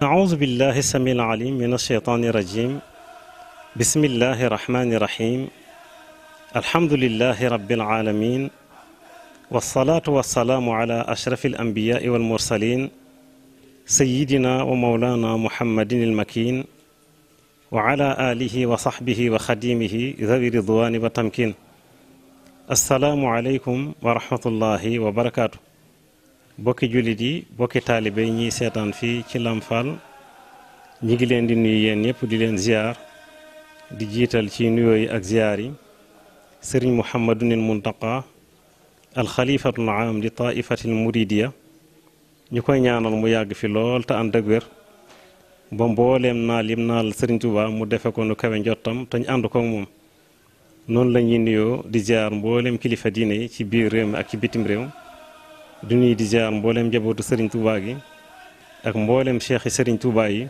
أعوذ بالله السميع العليم من الشيطان الرجيم بسم الله الرحمن الرحيم الحمد لله رب العالمين والصلاة والسلام على أشرف الأنبياء والمرسلين سيدنا ومولانا محمد المكين وعلى آله وصحبه وخديمه ذوي الرضوان والتمكين السلام عليكم ورحمة الله وبركاته bokki jullit yi bokki taalibe ñiy seetaan fii ci Lamfal ñi ngi leen di nuyu yéen ñëpp di leen ziar di jiital ci nuyoo yi ak ziar yi sëriñ Muhammadunil Muntaqa alxalifatul aam di taifatil muridiya ñu koy ñaanal mu yàgg fi lool te ànd ak wér ba mbooleem naal yim naal sëriñ Tuubaa mu defe ko nu kawe njottam te ñu ànd ko moom noonu la ñuy nuyoo di ziar mbooleem kilifa diine yi ci biir réew mi ak ci bitim réew du ñuy di ziar mbooleem njabootu Serigne Touba gi ak mbooleem cheikh yi Serigne Touba yi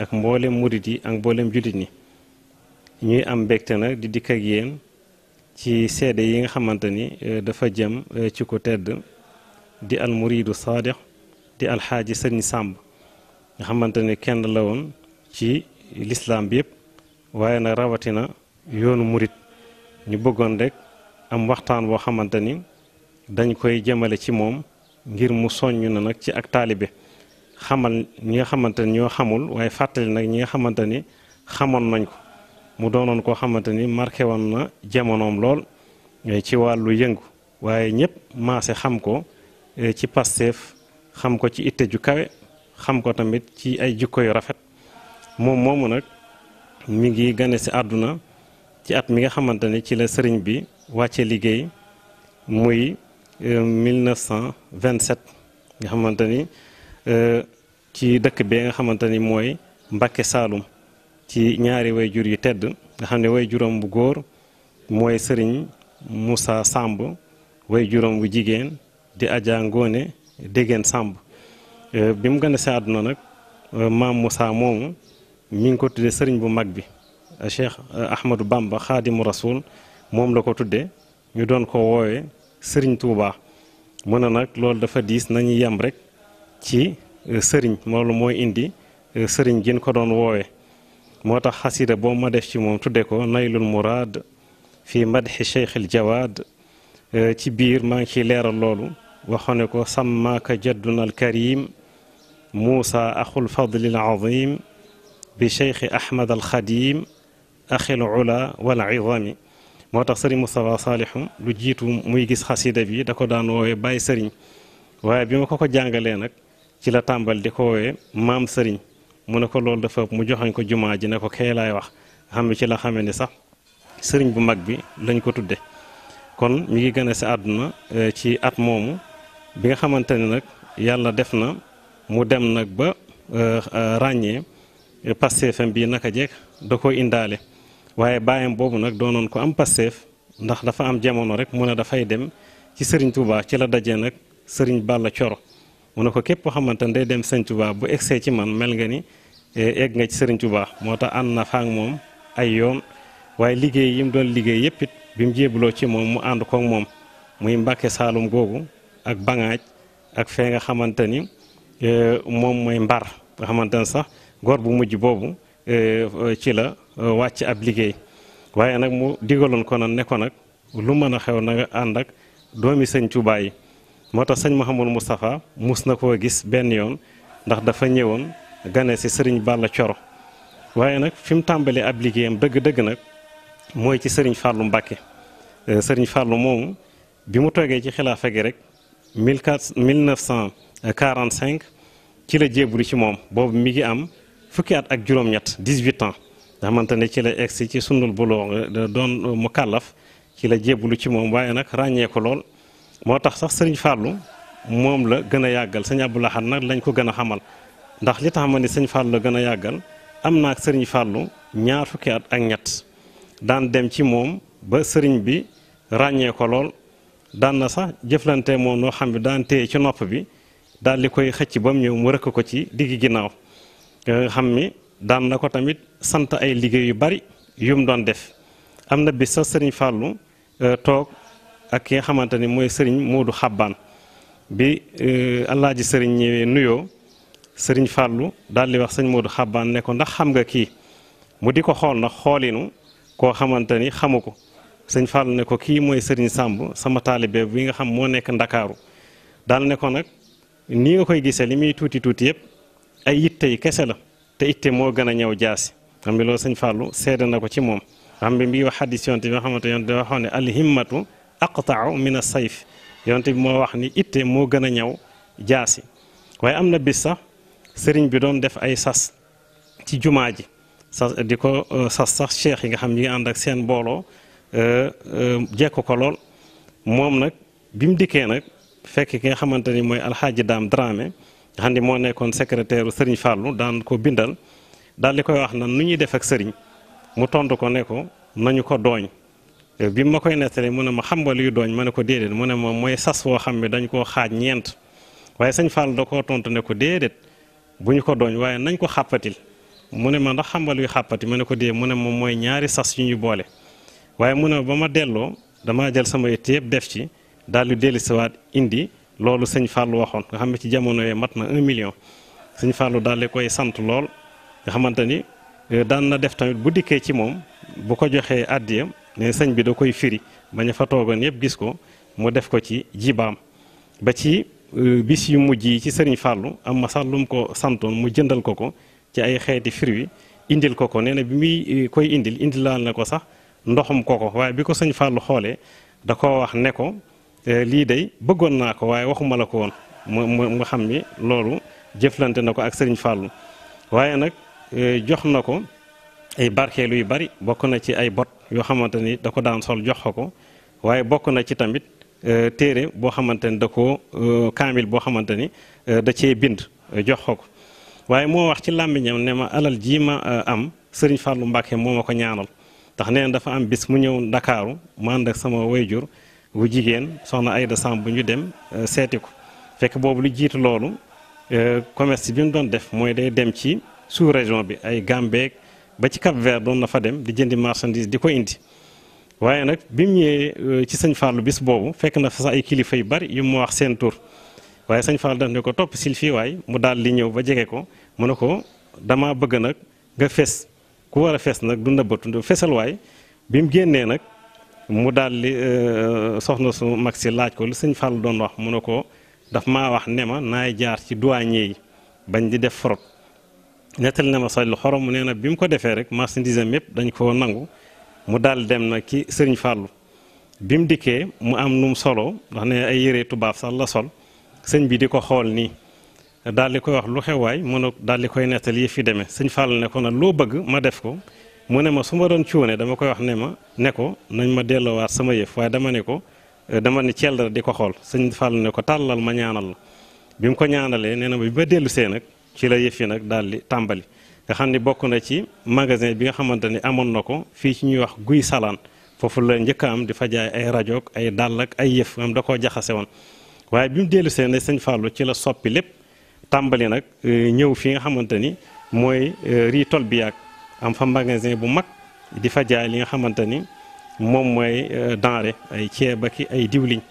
ak mbooleem murid yi ak mbooleem jullit ñi ñuy am mbégte nag di dikk ak yéen ci seede yi nga xamante ni dafa jëm ci ko tedd di al muridu saadiq di alxaaji Serigne Samb nga xamante ni kenn la woon ci lislaam bi yëpp waaye nag rawatina yoonu murid ñu bëggoon rek am waxtaan boo xamante ni dañ koy jëmale ci moom ngir mu soññ na nag ci ak taalibe xamal ñi nga xamante ni ñoo xamul waaye fàttali nag ñi nga xamante ni xamoon nañ ko mu doonoon koo xamante ni marqué woon na jamonoom lool ci wàllu yëngu waaye ñëpp maase xam ko ci Pastef xam ko ci itte ju kawe xam ko tamit ci ay jikko yu rafet moom moomu nag mi ngi gane si àdduna ci at mi nga xamante ni ci la sëriñ bi wàcce liggéey muy 1927 nga xamante ni ci dëkk bee nga xamante ni mooy Mbakke Saalum ci ñaari way jur yu tedd nga xam ne way juróom bu góor mooy sëriñ Moussa Samb way juróom bu jigéen di Adja Ngoone Dégeen Samb bi mu gën a si àdduna nag maam Moussa moomu mi ngi ko tuddee sëriñ bu mag bi Cheikh Ahmadou Bamba Xaadimu Rasul moom la ko tuddee ñu doon ko woowee sëriñ Touba mu ne nag loolu dafa diis nañu yem rek ci sëriñ loolu mooy indi sëriñ gin ko doon woowe moo tax xasida boo ma def ci moom tudde ko naylul muraad fi madxi cheikhil jawaad ci biir maa ngi ciy leeral loolu waxone ko sammaaka jadduna al karim muusa axul fadlil azim bi cheikhi ahmad al xadim axil ula wal izami moo tax sëriñ Moustapha Salihu lu jiitu muy gis xasida bi da ko daan woowee bàyyi sëriñ waaye bi ma ko jàngalee nag ci la tàmbal di ko woowee maam sëriñ mu ne ko loolu dafa mu joxañ ko jumaa ji ne ko kay laay wax xam ne ci la xamee ni sax sëriñ bu mag bi lañ ko tudde kon mi ngi gën a si àdduna ci at moomu bi nga xamante ne nag yàlla def na mu dem nag ba ràññee Pastefam bi naka jekk da ko indaale waaye bàyyam boobu nag doonoon ko am Pastef ndax dafa am jamono rek mu ne dafay dem ci Serigne Touba ci la dajee nag Serigne Balla Coro mu ne ko képp koo xamante ne day dem Serigne Touba bu egsee ci man mel nga ni egg nga ci Serigne Touba moo tax ànd na fa ak moom ay yoon waaye liggéey yi mu doon liggéey yëpp it bi mu jébaloo ci moom mu ànd koog moom muy Mbàkke Saalum googu ak Bangaaj ak fee nga xamante ni moom mooy Mbar nga xamante ne sax góor bu mujj boobu ci la wàcc ab liggéey waaye nag mu digaloon ko nag ne ko nag lu mën a xew na nga ànd ak doomi sëñ Tuubaa yi moo tax sëñ Mouhamadou Moustapha mus na koo gis benn yoon ndax dafa ñëwoon gane si sëriñ Balla Coro waaye nag fi mu tàmbalee ab liggéeyam dëgg-dëgg nag mooy ci sëriñ Fàllu Mbàkke sëriñ Fàllu moomu bi mu toogee ci xilaafa gi rek 1945 ci la jébbalu ci moom boobu mi ngi am fukki at ak juróom-ñett 18 ans nga xamante ne ci la egsi ci sundul buloo doon mu kàllaf ci la jébbalu ci moom waaye nag ràññee ko lool moo tax sax sëriñ Fallou moom la gën a yàggal sëñ Abdou Lahad nag lañ ko gën a xamal ndax li tax ma ni sëñ Fallou la gën a yàggal am na ak sëriñ Fallou ñaar fukki at ak ñett daan dem ci moom ba sëriñ bi ràññee ko lool daan na sax jëflante moom noo xam ne daan téye ci nopp bi daal di koy xëcc ba mu ñëw mu rëkk ko ci digg ginnaaw nga xam ni daan na ko tamit sant ay liggéey yu bari yu mu doon def am na bis sax sëriñ Fallou toog ak ki nga xamante ni mooy sëriñ Moodu Xabbaan bi Alaaji sëriñ ñëwee nuyoo sëriñ Fallou daal di wax sëñ Moodu Xabbaan ne ko ndax xam nga kii mu di ko xool ndax xoolinu koo xamante ni xamu ko sëñ Fallou ne ko kii mooy sëriñ Samb sama taalibe bi nga xam moo nekk Ndakaaru daal ne ko nag nii nga koy gisee li muy tuuti tuuti yëpp ay yitte yi kese la te itte moo gën a ñëw jaasi xam nga loolu sëñ Fallou seede na ko ci moom xam nga mi wax xaddis yonte bi nga xamante ne da waxoon ne alhimmatu aqta'u min as-sayf yonte bi moo wax ni itte moo gën a ñëw jaasi waaye am na bis sax sëriñ bi doon def ay sas ci jumaa ji sas di ko sas sax cheikh yi nga xam ñi ngi ànd ak seen mbooloo jekk ko lool moom nag bi mu dikkee nag fekk ki nga xamante ni mooy alxaaji Daam Dramé nga xam ni moo nekkoon secrétaire u sëriñ Fallou daan ko bindal daal di koy wax na nu ñuy def ak sëriñ mu tontu ko ne ko nañu ko dooñ bi ma koy nettali mu ne ma xam nga luy dooñ ma ne ko déedéet mu ne ma mooy sas woo xam ne dañ koo xaaj ñeent waaye sëñ Fallou da koo tontu ne ko déedéet bu ñu ko dooñ waaye nañ ko xàppatil mu ne ma ndax xam nga luy xàppati ma ne ko déedéet mu ne moom mooy ñaari sas yu ñu boole waaye mu ne ba ma delloo damaa jël sama yitte yëpp def ci daal di dellusiwaat indi loolu sëñ Fallou waxoon nga xam ne ci jamono yee mat na 1 million sëñ Fallou daal di koy sant lool nga xamante ni daan na def tamit bu dikkee ci moom bu ko joxee àddiya ne sëñ bi da koy firi bañ a fa toogoon yëpp gis ko mu def ko ci jibaam ba ci bis yu mujj yi ci sëriñ Fallou am ma sax lu mu ko santoon mu jëndal ko ci ay xeeti fruits indil ko nee na bi muy koy indilaal na ko sax ndoxum ko waaye bi ko sëñ Fallou xoolee da koo wax ne ko lii day bëggoon naa ko waaye waxuma la ko woon mu xam ni loolu jëflante na ko ak sëriñ Fallou waaye nag jox na ko ay barkeelu yu bari bokk na ci ay bot yoo xamante ni da ko daan sol jox ko waaye bokk na ci tamit téere boo xamante ni da ko kaamil boo xamante ni da cee bind jox ko waaye moo wax ci làmmiñam ne ma alal ji ma am sëriñ Fallou Mbacke moo ma ko ñaanal ndax nee na dafa am bis mu ñëw Ndakaaru mu ànd ak sama wayjur bu jigéen soxna Ayda Samb bu ñu dem seeti ko fekk boobu lu jiitu loolu commerce bi mu doon def mooy day dem ci sous région bi ay Gambie ba ci Cap Vert doon na fa dem di jëndi marchandise di ko indi waaye nag bi mu ñëwee ci sëñ Fallou bis boobu fekk na fa sax ay kilifa yu bari yu mu wax seen tur waaye sëñ Fallou daf ne ko topp sil fii waay mu daal di ñëw ba jege ko mu ne ko dama bëgg nag nga fes ku war a fes nag du nëbbatu fesal waay bi mu génnee nag mu daal di soxna su mag si laaj ko lu sëñ Fallou doon wax mu ne ko daf maa wax ne ma naay jaar ci douanier yi bañ di def fraude nettal ne ma sax lu xorom mu nee na bi mu ko defee rek marchandise am yëpp dañ ko nangu mu daal dem nag ci sëriñ Fallou bi mu dikkee mu am nu mu solo ndax ne ay yére tubaab sax la sol sëñ bi di ko xool nii daal di koy wax lu xewaay mu ne daal di koy nettal yi fi demee sëñ Fallou ne ko nag loo bëgg ma def ko mu ne ma su ma doon cuune dama koy wax ne ma ne ko nañ ma delloowaat sama yëf waaye dama ne ko dama ne ceel di ko xool sëñ Fallou ne ko tàllal ma ñaanal la bi mu ko ñaanalee nee na bi ba dellu see nag ci la yëf yi nag daal di tàmbali nga xam ni bokk na ci magasin bi nga xamante ni amoon na ko fii ci ñuy wax guy salaan foofu la njëkk am di fa jaay ay rajo ay dàll ak ay yëf am da koo jaxase woon waaye bi mu dellu see ne sëñ Fallou ci la soppi lépp tàmbali nag ñëw fi nga xamante ni mooy rii tol bi yaag am fa magasin bu mag di fa jaay li nga xamante ni moom mooy denrée ay ceeb ak ay diwliñ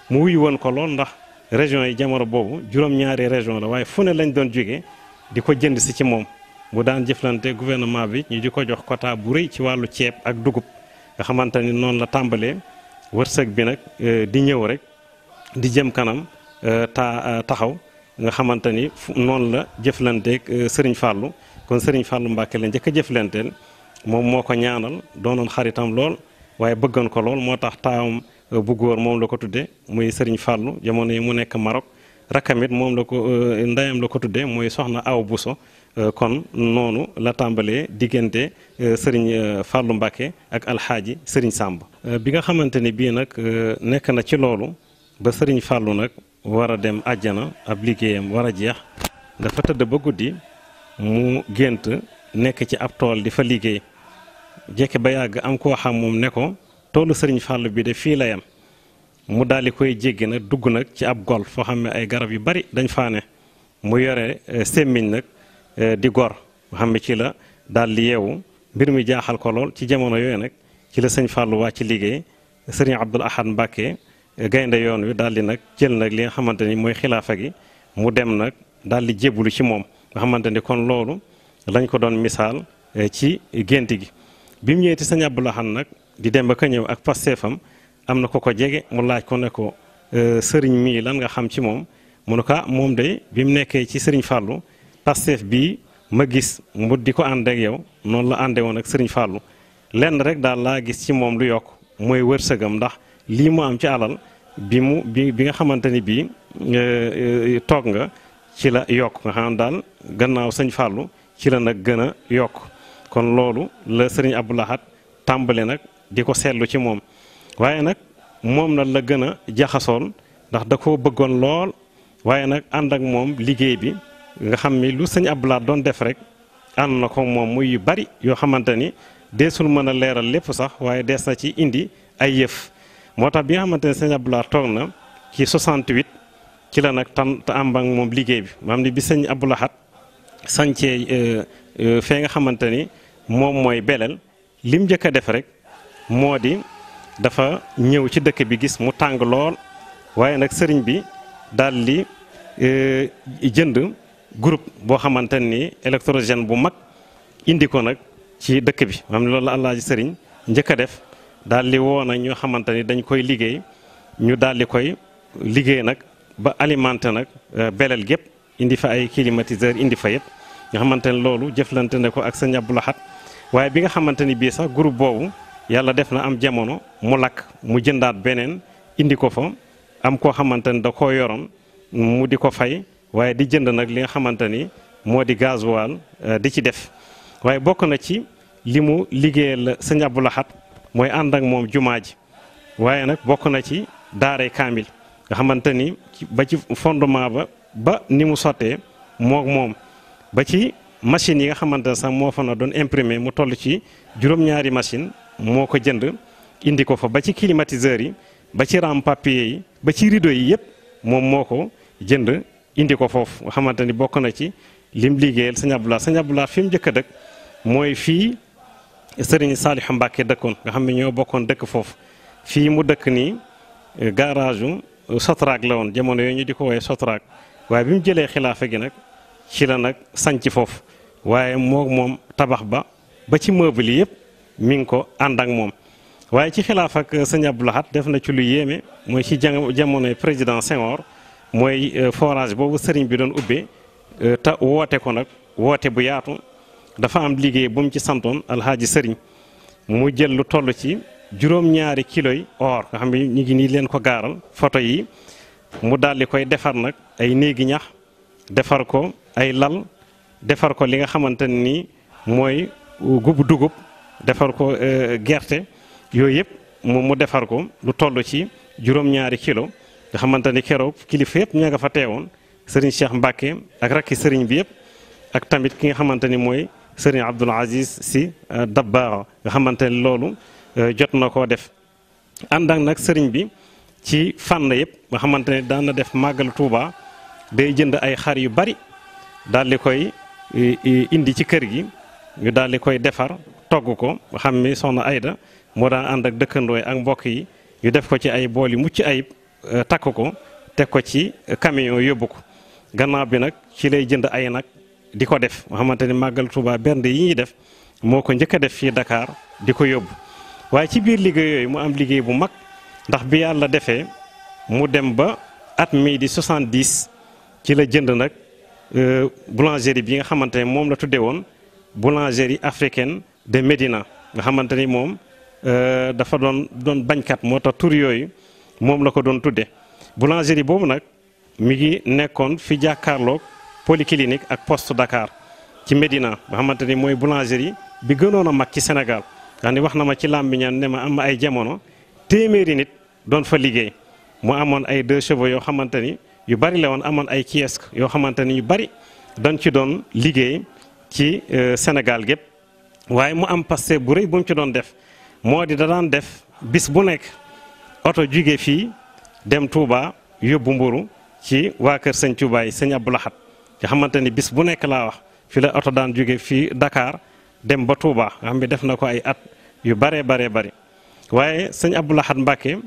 mu wuyu woon ko lool ndax région yi jamono boobu juróom-ñaari région la waaye fu ne lañ doon jógee di ko jënd si ci moom mu daan jëflante gouvernement bi ñu di ko jox quota bu rëy ci wàllu ceeb ak dugub nga xamante ni noonu la tàmbalee wërsëg bi nag di ñëw rek di jëm kanam taxaw nga xamante ni noonu la jëflanteeg Serigne Fallou kon Serigne Fallou Mbacke la njëkk a jëflanteel moom moo ko ñaanal doonoon xaritam lool waaye bëggoon ko lool moo tax taawam bu góor moom la ko tudde muy Serigne Fallou jamono yi mu nekk Maroc rakkamit moom la ko ndeyam la ko tuddee mooy soxna Awa Bousso kon noonu la tàmbalee diggante sëriñ Fallou Mbacké ak alxaaji sëriñ Samb bi nga xamante ni bii nag nekk na ci loolu ba sëriñ Fallou nag war a dem àjjana ab liggéeyam war a jeex dafa tëdd ba guddi mu gént nekk ci ab tool di fa liggéey jekki ba yàgg am koo xam moom ne ko toolu sëriñ Fallou bi de fii la yam mu daal di koy jéggi nag dugg nag ci ab gol foo xam ne ay garab yu bari dañ faa ne mu yore semmiñ nag di gor nga xam ne ci la daal di yeewu mbir mi jaaxal ko lool ci jamono yooyu nag ci la sëñ Fallou wàcc liggéey sëriñ Abdoul Ahad Mbacké gaynde yoon wi daal di nag jël nag li nga xamante ni mooy xilaafa gi mu dem nag daal di jébbalu ci moom nga xamante ni kon loolu lañ ko doon misaal ci gént gi bi mu ñëwee ci sëñ Abdoul Ahad nag di dem ba ka ñëw ak pasteefam am na ko jege mu laaj ko ne ko sëriñ mii lan nga xam ci moom mu ne ko moom de bi mu nekkee ci sëriñ Fallou pasteef bii ma gis mu di ko ànd ak yow noonu la àndee woon ak sëriñ Fallou lenn rek daal laa gis ci moom lu yokk mooy wërsëgam ndax lii mu am ci alal bi nga xamante ni bii toog nga ci la yokk nga xam daal gannaaw sëñ Fallou ci la nag gën a yokk kon loolu la sëriñ Abdoul Ahad tàmbale nag di ko seetlu ci moom waaye nag moom nag la gën a jaxasool ndax da koo bëggoon lool waaye nag ànd ak moom liggéey bi nga xam ni lu sëñ Abdoul Ahad doon def rek ànd na ko moom muy yu bari yoo xamante ni deesul mën a leeral lépp sax waaye dees na ci indi ay yëf moo tax bi nga xamante ne sëñ Abdoul Ahad toog na ci 68 ci la nag te àmb ak moom liggéey bi maam ni bi sëñ Abdoul Ahad sancee fee nga xamante ni moom mooy belel lim njëkk a def rek moo di dafa ñëw ci dëkk bi gis mu tàng lool waaye nag sëriñ bi daal di jënd groupe boo xamante ni électrogène bu mag indi ko nag ci dëkk bi maam loolu la Alaaji sëriñ njëkk a def daal di woo nag ñoo xamante ni dañ koy liggéey ñu daal di koy liggéey nag ba alimenté nag belel gépp indi fa ay climatiseur indi fa yëpp nga xamante ne loolu jëflante ne ko ak sëñ Abdoul Ahad waaye bi nga xamante ni bii sax groupe boobu yàlla def na am jamono mu lakk mu jëndaat beneen indi ko fa am koo xamante ni da koo yoroon mu di ko fay waaye di jënd nag li nga xamante ni moo di gasoil di ci def waaye bokk na ci li mu liggéeyal sëñ Abdoul Ahad mooy ànd ak moom jumaa ji waaye nag bokk na ci daaray kaamil nga xamante ni ba ci fondement ba ni mu sottee moom ba ci machine yi nga xamante ne sax moo fa na doon imprimé mu toll ci juróom-ñaari machine moo ko jënd indi ko fa ba ci climatiseurs yi ba ci rame papier yi ba ci rideau yi yëpp moom moo ko jënd indi ko foofu nga xamante ni bokk na ci lim liggéeyal sëñ Abdoul Ahad sëñ Abdoul Ahad fi mu njëkk a dëkk mooy fii sëriñ Saliou Mbacké dëkkoon nga xam ne ñoo bokkoon dëkk foofu fii mu dëkk nii garage u Sotrac la woon jamono yooyu ñu di ko woowee Sotrac waaye bi mu jëlee xilaafa gi nag ci la nag sanc foofu waaye moom tabax ba ci meuble yi yëpp mi ngi ko ànd ak moom waaye ci xilaaf ak sëñ Abdoul Ahad def na ci lu yéeme mooy ci jamonoy président Senghor mooy forage boobu sëriñ bi doon ubbee te woote ko nag woote bu yaatu dafa am liggéey bu mu ci santoon alhaaji sëriñ mu jël lu toll ci juróom-ñaari kiloy or nga xam ne ñu ngi nii leen ko gaaral photo yi mu daal di koy defar nag ay néegi ñax defar ko ay lal defar ko li nga xamante ni mooy gubu dugub defar ko gerte yooyu yëpp mu defar ko lu toll ci juróom-ñaari kilo nga xamante ni keroog kilifa yëpp ña nga fa teewoon sëriñ Cheikh Mbacké ak rakki sëriñ bi yëpp ak tamit ki nga xamante ni mooy sëriñ Abdoul Aziz Sy Dabakh nga xamante ni loolu jot na koo def ànd ak nag sëriñ bi ci fànn yëpp nga xamante ne daan na def màggal Touba day jënd ay xar yu bari daal di koy indi ci kër gi ñu daal di koy defar togg ko nga xam ni soxna Ayda moo daan ànd ak dëkkandooy ak mbokk yi ñu def ko ci ay bool yu mucc ayib takk ko teg ko ci camion yóbbu ko gannaaw bi nag ci lay jënd ay nag di ko def nga xamante ni màggal Touba bernde yi ñuy def moo ko njëkk a def fii Dakar di ko yóbbu waaye ci biir liggéey yooyu mu am liggéey bu mag ndax bi yàlla defee mu dem ba at mii di 70 ci la jënd nag boulangerie bi nga xamante ne moom la tuddee woon boulangerie africaine de Médina nga xamante ni moom dafa doon bañkat moo tax tur yooyu moom la ko doon tudde boulangerie boobu nag mi ngi nekkoon fi jàkkaarloog polyclinique ak poste Dakar ci Médina nga xamante ni mooy boulangerie bi gënoon a mag ci Sénégal ndax ni wax na ma ci làmmiñam ne ma am ay jamono téeméeri nit doon fa liggéey mu amoon ay 2 chevaux yoo xamante ni yu bari la woon amoon ay kiosque yoo xamante ni yu bari dañ ci doon liggéey ci Sénégal gépp waaye mu am paste bu rëy bu mu ci doon def moo di da daan def bis bu nekk oto jóge fii dem Touba yóbbu mburu ci waa kër sëñ Touba yi sëñ Abdou Lahad nga xamante ni bis bu nekk laa wax fi la oto daan jóge fii Dakar dem ba Touba nga xam ne def na ko ay at yu baree bari waaye sëñ Abdou Lahad Mbacké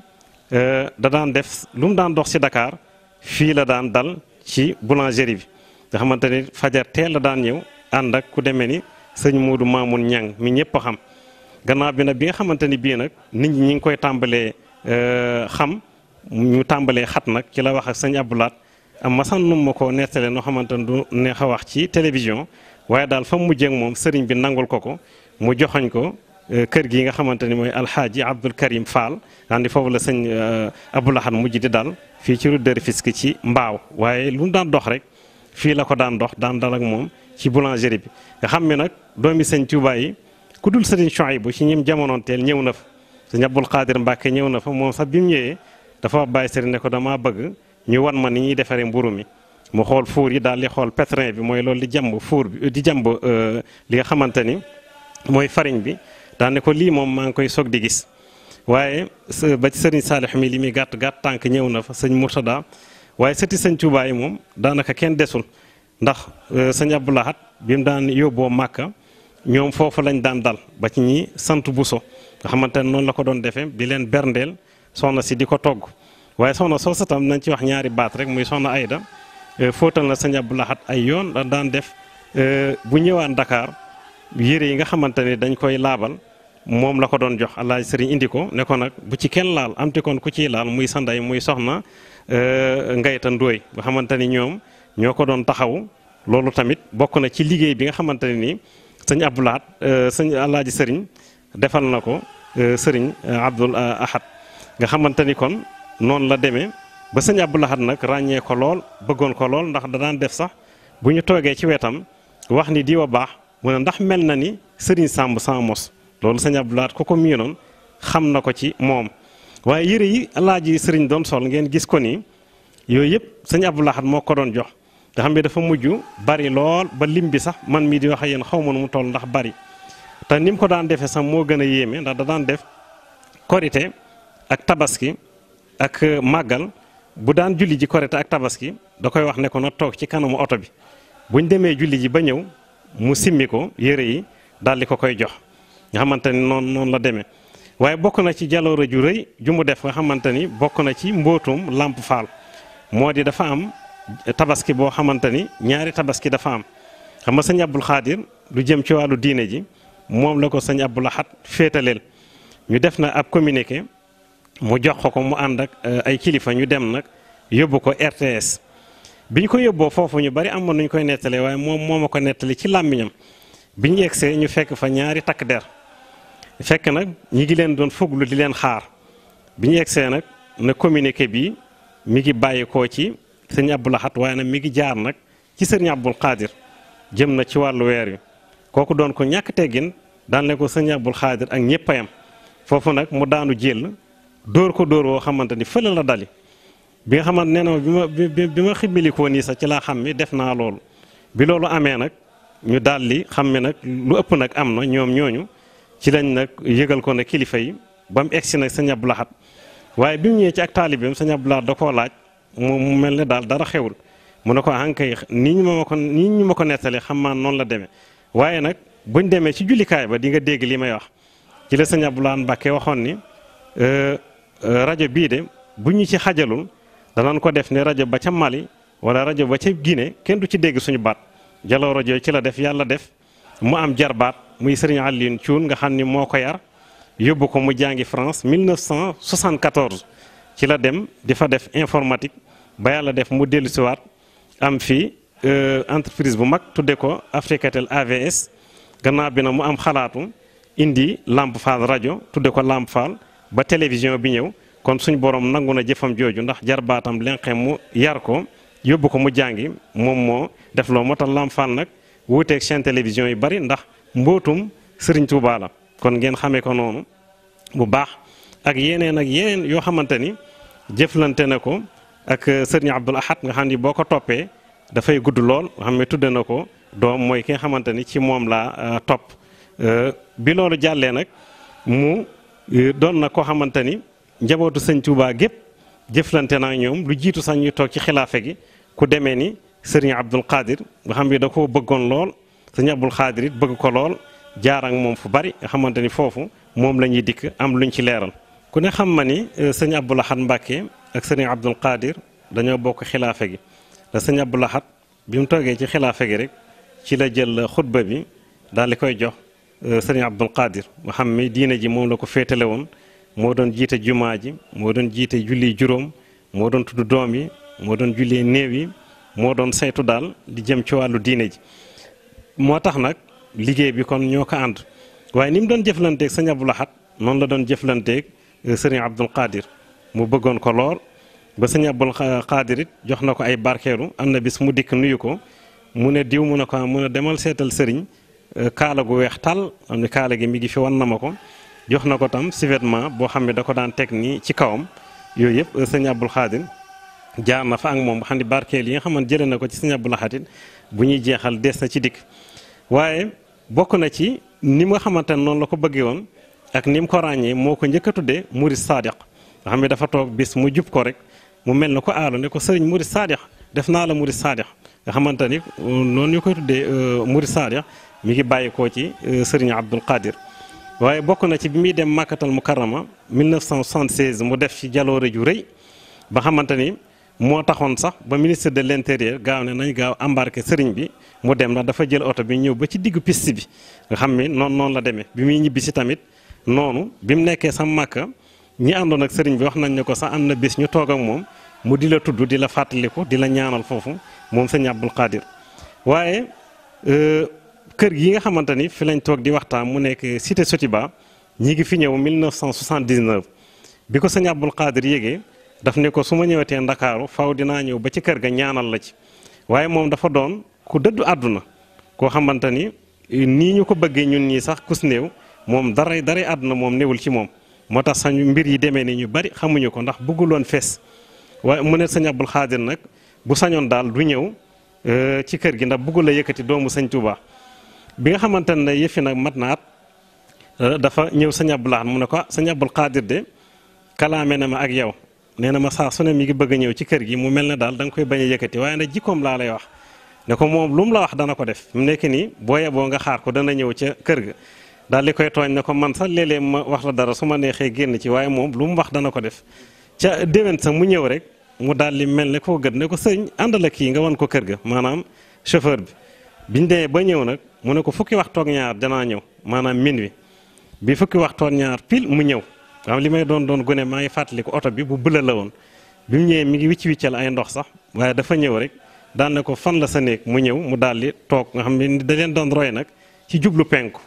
da daan def lu mu daan dox ci Dakar fii la daan dal ci boulangerie bi nga xamante ni fajar teel la daan ñëw ànd ak ku demee ni sëñ Modou Mamoun Niang mi ñëpp a xam gannaaw bi nag bi nga xamante ni bii nag nit ñi ngi koy tàmbalee xam ñu tàmbalee xat nag ci la wax ak sëñ Abdou Lahad am masan num ma ko nettale noo xamante ne du neex a wax ci télévision waaye daal fa mujjee ak moom sëriñ bi nangul ko mu joxoñ ko kër gi nga xamante ni mooy alxaaji Abdoul Karim Fall andi foofu la sëñ Abdou Lahad mujj di dal fii ci rue de Rufisque ci mbaaw waaye lu mu daan dox rek fii la ko daan dox daan dal ak moom ci boulangerie bi nga xam ne nag doomi sëñ Touba yi ku dul sëriñ Chouaïbou ci ñim jamonoonteel ñëw na fa sëñ Abdoul Qadir Mbacké ñëw na fa moom sax bi mu ñëwee dafa bàyyi sëriñ ne ko damaa bëgg ñu wan ma ni ñuy defaree mburu mi mu xool fuur yi daal di xool pétrin bi mooy loolu di jàmb fuur bi di jàmb li nga xamante ni mooy farine bi daan ne ko lii moom maa ngi koy soog di gis waaye ba ci sëriñ Saalix mi li muy gàtt tànk ñëw na fa sëñ Murtada waaye sëti sëñ Touba yi moom daanaka kenn desul ndax sëñ Abdou Lahad bi mu daan yóbboo Màkka ñoom foofu lañ daan dal ba ci ñi sant Buso nga xamante ne noonu la ko doon defee di leen berndeel soxna si di ko togg waaye soxna soosu tam nañ ci wax ñaari baat rek muy soxna Ayda fóotal na sëñ Abdou Lahad ay yoon da daan def bu ñëwaan Dakar yére yi nga xamante ne dañ koy laabal moom la ko doon jox Alaaji Sëriñ indi ko ne ko nag bu ci kenn laal am te kon ku ciy laal muy sanday muy soxna Ngayta Ndooy nga xamante ni ñoom ñoo ko doon taxaw loolu tamit bokk na ci liggéey bi nga xamante ne nii sëñ Abdou Lahad sëñ Alaaji Sëriñ defal na ko Sëriñ Abdoul Ahad nga xamante ni kon noonu la demee ba sëñ Abdou Lahad nag ràññee ko lool bëggoon ko lool ndax da daan def sax bu ñu toogee ci wetam wax ni diwa baax mu ne ndax mel na ni Sëriñ Samb sans mos loolu sëñ Abdou Lahad ko miinoon xam na ko ci moom waaye yëre yi Alaaji Sëriñ doon sol ngeen gis ko nii yooyu yëpp sëñ Abdou Lahad moo ko doon jox nga xam ne dafa mujj bari lool ba lim bi sax man mii di wax ak yéen xaw ma nu mu toll ndax bari te ni mu ko daan defee sax moo gën a yéeme ndax da daan def korite ak tabaski ak màggal bu daan julli ji korite ak tabaski da koy wax ne ko na toog ci kanamu oto bi buñ demee julli ji ba ñëw mu simmi ko yére yi daal di ko koy jox nga xamante ni noonu la demee waaye bokk na ci jaloore ju rëy ju mu def nga xamante ni bokk na ci mbootum Lamp Fall moo di dafa am tabaski boo xamante ni ñaari tabaski dafa am xam nga sëñ Abdul Xaadir lu jëm ci wàllu diine ji moom la ko sëñ Abdou Lahad féetaleel ñu def na ab communiqué mu jox ko mu ànd ak ay kilifa ñu dem nag yóbbu ko RTS bi ñu ko yóbboo foofu ñu bari amoon nañu koy nettalee waaye moom moo ma ko nettali ci làmmiñam bi ñu egsee ñu fekk fa ñaari takk der fekk nag ñi ngi leen doon fuglu di leen xaar bi ñu egsee nag na communiqué bi mi ngi bàyyi koo ci sëñ Abdou Lahad waaye nag mi ngi jaar nag ci sëriñ Abdul Xaadir jëm na ci wàllu weer wi kooku doon ko ñàkk teggin daan ne ko sëñ Abdul Xaadir ak ñëpp a yam foofu nag mu daanu jël dóor ko dóor woo xamante ni fële la dali bi nga xamante nee na bi ma ximmilikoo nii sax ci laa xam ni def naa loolu bi loolu amee nag ñu daal di xam ne nag lu ëpp nag am na ñoom ñooñu ci lañ nag yëgal ko ne kilifa yi ba mu egsi nag sëñ Abdou Lahad waaye bi mu ñëwee ci ak taalibeem sëñ Abdou Lahad da koo laaj mu mel ne daal dara xewul mu ne ko ankay nii ñu ma ko nettali xam maa noonu la demee waaye nag buñ demee ci jullikaay ba di nga dégg li may wax ci la sëñ Abdou Lahad Mbacké waxoon ni rajo bii de bu ñu ci xajalul danañ ko def ne rajo ba ca Mali wala rajo ba ca Guinée kenn du ci dégg suñu baat jaloo rajo ci la def yàlla def mu am jarbaat muy Serigne Alioune Thioune nga xam ni moo ko yar yóbbu ko mu jàngi France 1974 ci la dem di fa def informatique ba yàlla def mu dellusiwaat am fii entreprise bu mag tudde ko Africatel AVS gannaaw bi na mu am xalaatu indi Lamp Fall rajo tudde ko Lamp Fall ba télévision bi ñëw kon suñ borom nangu na jëfam jooju ndax jarbaatam lenqe mu yar ko yóbbu ko mu jàngi moom moo def loo moo tax Lamp Fall nag wuuteeg chaîne télévision yu bari ndax mbootum Serigne Touba la kon ngeen xamee ko noonu bu baax ak yeneen yoo xamante ni jëflante na ko ak Serigne Abdoul Ahad nga xam ni boo ko toppee dafay gudd lool nga xam ne tudde na ko doom mooy ki nga xamante ni ci moom laa topp bi loolu jàllee nag mu doon na koo xamante ni njabootu sëñ Touba gépp jëflante naa ñoom lu jiitu sax ñuy toog ci xilaafe gi ku demee ni Serigne Abdoul Khadir nga xam ni da koo bëggoon lool Serigne Abdoul Khadir it bëgg ko lool jaar ak moom fu bari nga xamante ni foofu moom la ñuy dikk am luñ ci leeral. ku ne xam ma ni sëñ Abdoul Ahad Mbacke ak Serigne Abdoul Khadir dañoo bokk xilaafe gi te sëñ Abdoul Ahad bi mu toogee ci xilaafe gi rek ci la jël xutba bi daal di koy jox Serigne Abdoul Khadir nga xam ni diine ji moom la ko féetale woon moo doon jiite jumaa ji moo doon jiite julli juróom moo doon tudd doom yi moo doon jullee néew yi moo doon saytu daal di jëm ci wàllu diine ji moo tax nag liggéey bi kon ñoo ko ànd waaye ni mu doon jëflanteeg sëñ Abdoul Ahad noonu la doon jëflanteeg Serigne Abdoul Khadir mu bëggoon ko lool ba sëñ Abdoul Khadir it jox na ko ay barkeelu am na bis mu dikk nuyu ko mu ne diw mu ne ko mu ne demal seetal sëriñ kaala gu weex tàll am ne kaala gi mi ngi fi wan na ma ko jox na ko tam si vêtement boo xam ne da ko daan teg nii ci kawam yooyu yëpp sëñ Abdoul Khadir jaar na fa ak moom xam ne barkeel yi nga xamante jëlee na ko ci sëñ Abdoul Ahad it bu ñuy jeexal des na ci dikk waaye bokk na ci ni nga xamante ne noonu la ko bëggee woon ak ni mu ko ràññee moo ko njëkk a tuddee Murid Sadiq nga xam ne dafa toog bis mu jub ko rek mu mel na ko aalu ne ko sëriñ Murid Sadiq def naa la Murid Sadiq nga xamante ni noonu ñu koy tuddee Murid Sadiq mi ngi bàyyi koo ci sëriñ Abdoul Khadir waaye bokk na ci bi muy dem Makkatal Mukarrama 1976 mu def ci jaloore ju rëy ba xamante ni moo taxoon sax ba ministre de l'intérieur gaaw ne nañ gaaw embarqué sëriñ bi mu dem na dafa jël oto bi ñëw ba ci diggu piste bi nga xam ni noonu la demee bi muy ñibbi si tamit noonu bi mu nekkee sa Makka ñi àndoon ak sëriñ bi wax nañ ne ko sax am na bis ñu toog ak moom mu di la tudd di la fàttaliku di la ñaanal foofu moom sëñ Abdoul Khadir waaye kër gi nga xamante ni fi lañ toog di waxtaan mu nekk cité Sotiba ñi ngi fi ñëw 1979 bi ko sëñ Abdoul Khadir yégee daf ne ko su ma ñëwatee Ndakaaru faw dinaa ñëw ba ci kër ga ñaanal la ci waaye moom dafa doon ku dëddu àdduna koo xamante ni nii ñu ko bëggee ñun ñii sax kus néew moom daray àdduna moom newul ci moom moo tax sañu mbir yi demee ni ñu bari xamuñu ko ndax bëgguloon fees waaye mu ne sëñ Abdoul Khadir nag bu sañoon daal du ñëw ci kër gi ndax bëggul la yëkkati doomu sëñ Touba bi nga xamante ne yëfi nag mat na at dafa ñëw sëñ Abdoul Ahad mu ne ko sëñ Abdoul Khadir de kalaame na ma ak yow nee na ma saa su ne mi ngi bëgg a ñëw ci kër gi mu mel ne daal da nga koy bañ a yëkkati waaye nag jikkoom laa lay wax ne ko moom lu mu la wax dana ko def mu nekk nii boo yeboo nga xaar ko dana ñëw ca kër ga daal di koy tooñ ne ko man sax léeg-léeg ma wax la dara su ma neexee génn ci waaye moom lu mu wax dana ko def ca déwén sax mu ñëw rek mu daal di mel ne koo gët ne ko sëñ àndala kii nga wan ko kër ga maanaam chauffeur bi biñ demee ba ñëw nag mu ne ko fukki waxtu ak ñaar danaa ñëw maanaam minuit bi fukki waxtu ak ñaar pile mu ñëw waaw li may doon gone maa ngi fàttali ko oto bi bu bëla la woon bi mu ñëwee mi ngi wiccal ay ndox sax waaye dafa ñëw rek daan ne ko fan la sa néeg mu ñëw mu daal di toog nga xam ne da leen doon roy nag ci jublu penku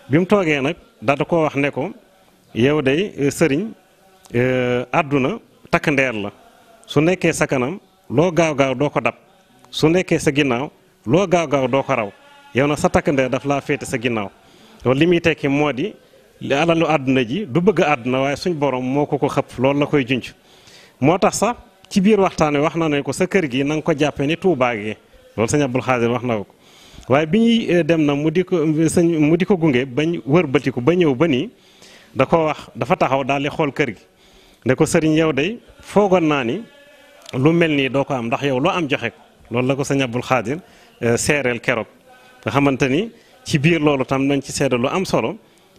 bi mu toogee nag daal da koo wax ne ko yow day sëriñ àdduna takk ndeer la su nekkee sa kanam loo gaaw doo ko dab su nekkee sa ginnaaw loo gaaw doo ko raw yow nag sa takk ndeer daf laa féete sa ginnaaw loolu li muy tekki moo di alalu àdduna ji du bëgg àdduna waaye suñ borom moo ko xëpp loolu la koy junj moo tax sax ci biir waxtaan wi wax na ne ko sa kër gi na nga ko jàppee ni Tuubaa gi loolu sëñ Abdoul Khadir wax na ko waaye bi ñuy dem na mu di ko gunge bañ wërbatiku ba ñëw ba nii da ko wax dafa taxaw daal di xool kër gi ne ko sëriñ yow day foogoon naa ni lu mel nii doo ko am ndax yow loo am joxe ko loolu la ko sëñ Abdoul Khadir seereel keroog nga xamante ni ci biir loolu tam nañ ci seede lu am solo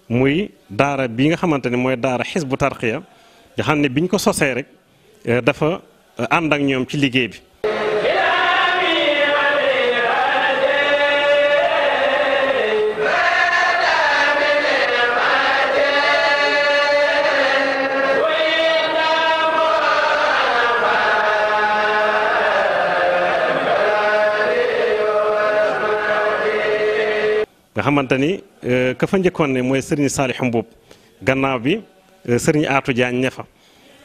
muy daara bi nga xamante ni mooy daara Hizbu Tarqiya nga xam ne biñ ko sosee rek dafa ànd ak ñoom ci liggéey bi. nga xamante ni ka fa njëkkoon ne mooy Serigne Saliou Mbuub gannaaw bi Serigne Atou Diagne ne fa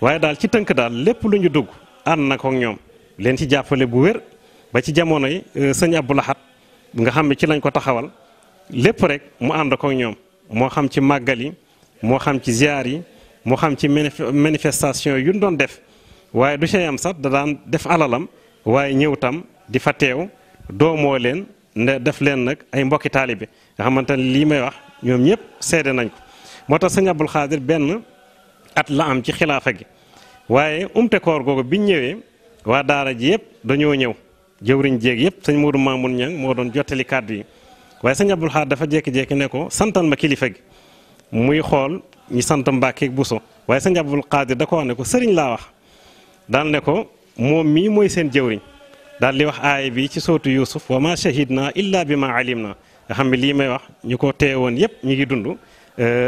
waaye daal ci tënk daal lépp lu ñu dugg ànd na ko ak ñoom leen ci jàppale bu wér ba ci jamonoy sëñ Abdou Lahad nga xam ne ci lañ ko taxawal lépp rek mu ànd ko ñoom moo xam ci màggal yi moo xam ci ziar yi moo xam ci manifestation yu ñu doon def waaye du cay am sax da daan def alalam waaye ñëw tam di fa teew doomoo leen ne def leen nag ay mbokki taalibe nga xamante ne lii may wax ñoom ñëpp seede nañ ko moo tax sëñ Abdul Xaadir benn at la am ci xilaafa gi waaye umte koor googu biñ ñëwee waa daara ji yëpp dañoo ñëw jëwriñ jéeg yëpp sëñ Moodu Maamun Ñang moo doon jottali kàddu yi waaye sëñ Abdul Xaadir dafa jékki-jékki ne ko santal ma kilifa gi muy xool ñi sant Mbàkke ak Buso waaye sëñ Abdul Xaadir da ko wax ne ko sëriñ laa wax daal ne ko moom mii mooy seen jëwriñ daal di wax aaya bi ci sootu Yuusuf wa ma shahidna illa bi ma alim na nga xam ne lii may wax ñu ko teewoon yëpp ñu ngi dund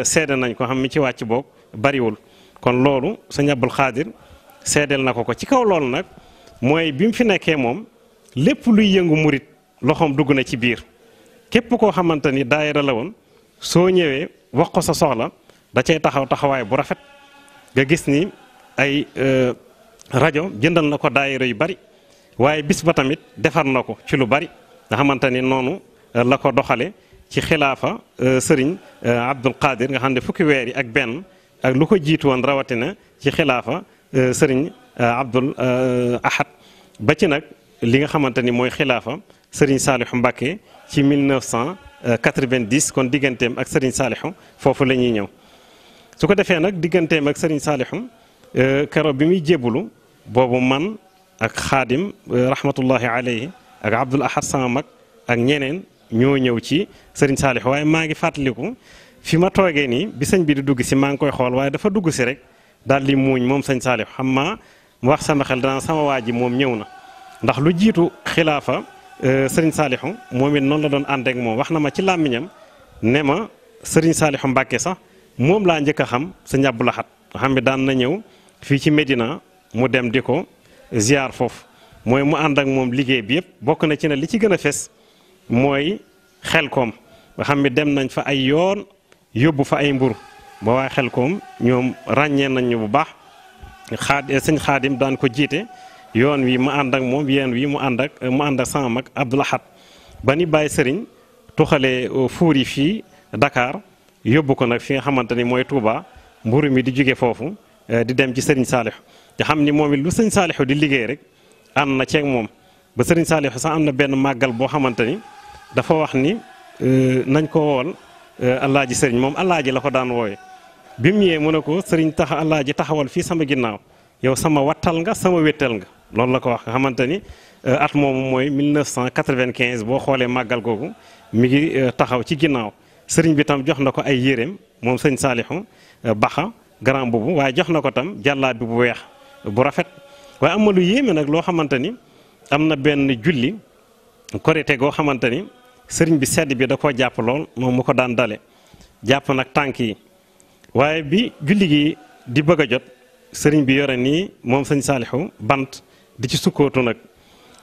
seede nañ ko xam mi ci wàcc boog bariwul kon loolu sëñ Abdul Xaadir seedeel na ko ci kaw loolu nag mooy bi mu fi nekkee moom lépp luy yëngu murit loxoom dugg na ci biir képp koo xamante ni daayira la woon soo ñëwee wax ko sa soxla da cay taxaw taxawaay bu rafet nga gis ni ay rajo jëndal na ko daayira yu bari waaye bis ba tamit defar na ko ci lu bari nga xamante ni noonu la ko doxale ci xilaafa sëriñ Abdul Qadir nga xam ne fukki weer yi ak benn ak lu ko jiitu woon rawatina ci xilaafa sëriñ Abdul Ahad ba ci nag li nga xamante ni mooy xilaafa sëriñ Saalihu Mbàkke ci 1990 kon digganteem ak sëriñ Saalihu foofu la ñuy ñëw su ko defee nag digganteem ak sëriñ Saalihu keroog bi muy jébbalu boobu man ak xaadim rahmatullahi alayhi ak Abdul Ahad sama mag ak ñeneen ñoo ñëw ci sëriñ Saalihu waaye maa ngi fàttaliku fi ma toogee nii bi sëñ bi di dugg si maa ngi koy xool waaye dafa dugg si rek daal di muuñ moom sëñ Saalihu xam maa mu wax sama xel danaa sama waa ji moom ñëw na ndax lu jiitu xilaafa sëriñ Saalihu moom it noonu la doon ànd ak moom wax na ma ci làmmiñam ne ma sëriñ Saalihu Mbàkke sax moom laa njëkk a xam sëñ Abdul Ahad nga xam ne daan na ñëw fii ci Medina mu dem di ko ziar foofu mooy mu ànd ak moom liggéey bi yëpp bokk na ci ne li ci gën a fes mooy Xelkom nga xam ne dem nañ fa ay yoon yóbbu fa ay mbur ba waa Xelkom ñoom ràññee nañ ñu bu baax sëñ Xaadim daan ko jiite yoon wi mu ànd ak moom yeen wi mu ànd ak sama mag Abdul Ahad ba ni bàyyi sëriñ tuxalee fuur yi fii Dakar yóbbu ko nag fi nga xamante ni mooy Touba mburu mi di jóge foofu di dem ci sëriñ Saalihu nga xam ni moom it lu sëñ Saalihu di liggéey rek ànd na ceeg moom ba sëriñ Saalihu sax am na benn màggal boo xamante ni dafa wax ni nañ ko wool Alaaji sëriñ moom Alaaji la ko daan wooye bi mu ñëwee mu ne ko sëriñ Alaaji taxawal fii sama ginnaaw yow sama wattal nga sama wéttal nga loolu la ko wax nga xamante ni at moomu mooy 1995 boo xoolee màggal googu mi ngi taxaw ci ginnaaw sëriñ bi tam jox na ko ay yéreem moom sëñ Saalihu baxa grand boobu waaye jox na ko tam jàllaa bi bu weex bu rafet waaye am na lu yéeme nag loo xamante ni am na benn julli korite goo xamante ni sëriñ bi sedd bi da koo jàpp lool moom mu ko daan dale jàpp nag tànk yi waaye bi julli gi di bëgg a jot sëriñ bi yore nii moom sëñ Saalihu bant di ci sukkootu nag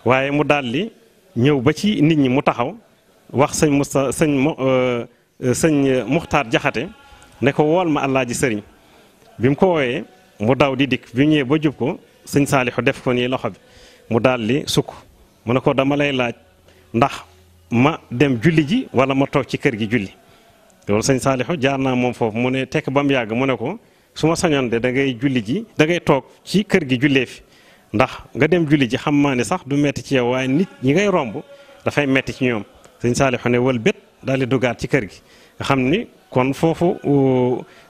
waaye mu daldi ñëw ba ci nit ñi mu taxaw wax sëñ Muxtaar Jaxate ne ko wool ma Alaaji sëriñ bi mu ko wooyee mu daw di dikk bi mu ñëwee ba jub ko sëñ Saalihu def ko nii loxo bi mu daldi sukk mu ne ko dama lay laaj ndax ma dem julli ji wala ma toog ci kër gi julli loolu sëñ Saalihu jaar naa moom foofu mu ne tekk ba mu yàgg mu ne ko su ma sañoon de da ngay julli ji da ngay toog ci kër gi jullee fi ndax nga dem julli ji xam maa ne sax du metti ci yow waaye nit ñi ngay romb dafay metti ci ñoom sëñ Saalihu ne wël bét daal di dugaat ci kër gi nga xam ni kon foofu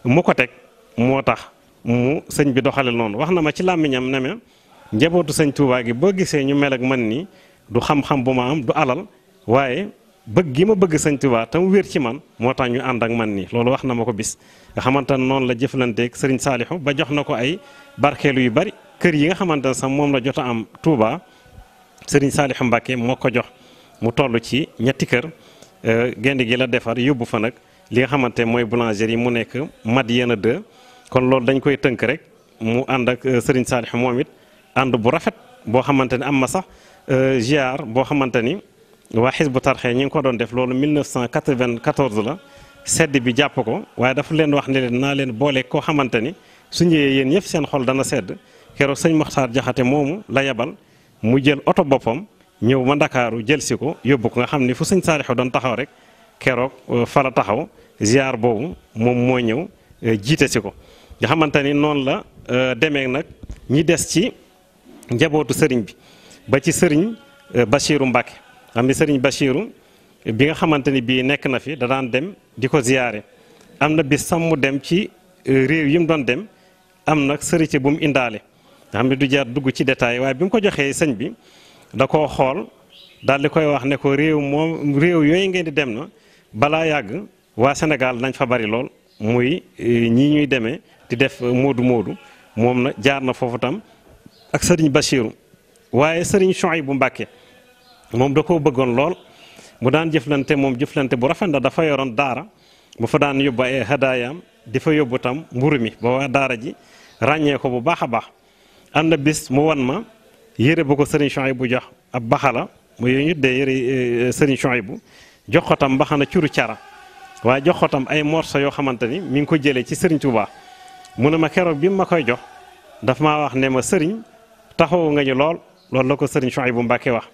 mu ko teg moo tax mu sëñ bi doxale noonu wax na ma ci làmmiñam ne ma njabootu sëñ Tuubaa gi boo gisee ñu mel ak man nii du xam-xam bu ma am du alal waaye bëgg gi ma bëgg sëñ Tuubaa te mu wér ci man moo tax ñu ànd ak man nii loolu wax na ma ko bis nga xamante ne noonu la jëflanteeg sëriñ Saalihu ba jox na ko ay barkeelu yu bari kër yi nga xamante ne sax moom la jot a am Touba sëriñ Saalihu Mbàkke moo ko jox mu toll ci ñetti kër gende gi la defar yóbbu fa nag li nga xamante mooy boulangerie mu nekk Madiana 2 kon loolu dañ koy tënk rek mu ànd ak sëriñ Saalihu moom it ànd bu rafet boo xamante ni am ma sax ziar boo xamante ni waa Hizbu Tarxiya ñi ngi ko doon def loolu 1994 la sedd bi jàpp ko waaye dafa leen wax ne leen naa leen boole koo xamante ni su ñëwee yéen ñëpp seen xol dana sedd keroog sëñ Moxtaar Jaxate moomu la yebal mu jël oto boppam ñëw ba Ndakaaru jël si ko yóbbu ko nga xam ni fu sëñ Saalixu doon taxaw rek keroog fa la taxaw ziar boobu moom moo ñëw jiite si ko nga xamante ni noonu la demee nag ñi des ci njabootu sëriñ bi ba ci sëriñ Bachiru Mbàkke xam ni sëriñ Bachiru bi nga xamante ni bii nekk na fi da daan dem di ko ziyaare am na bis sam mu dem ci réew yi mu doon dem am nag sërite bu mu indaale nga xam ne du jaar dugg ci détail waaye bi mu ko joxee sëñ bi da koo xool daal di koy wax ne ko réew yooyu ngeen di dem na balaa yàgg waa Sénégal nañ fa bari lool muy ñii ñuy demee di def moodu moodu moom na jaar na foofu tam ak sëriñ Bachiru waaye sëriñ Chouaïbou Mbàkke moom da koo bëggoon lool mu daan jëflante moom jëflante bu rafet ndax dafa yoroon daara mu fa daan yóbbu ay hadaayam di fa yóbbu tam mburu mi ba waa daara ji ràññee ko bu baax a baax am na bis mu wan ma yére bu ko sëriñ Chouaïbou jox ab baxala mu yooyu ñu dee yére sëriñ Chouaïbou jox ko tam mbaxana curu cara waaye jox ko tam ay morso yoo xamante ni mi ngi ko jëlee ci sëriñ Touba mu ne ma keroog bi ma koy jox daf maa wax ne ma sëriñ taxawu nga ñu lool loolu la ko sëriñ Chouaïbou Mbàkke wax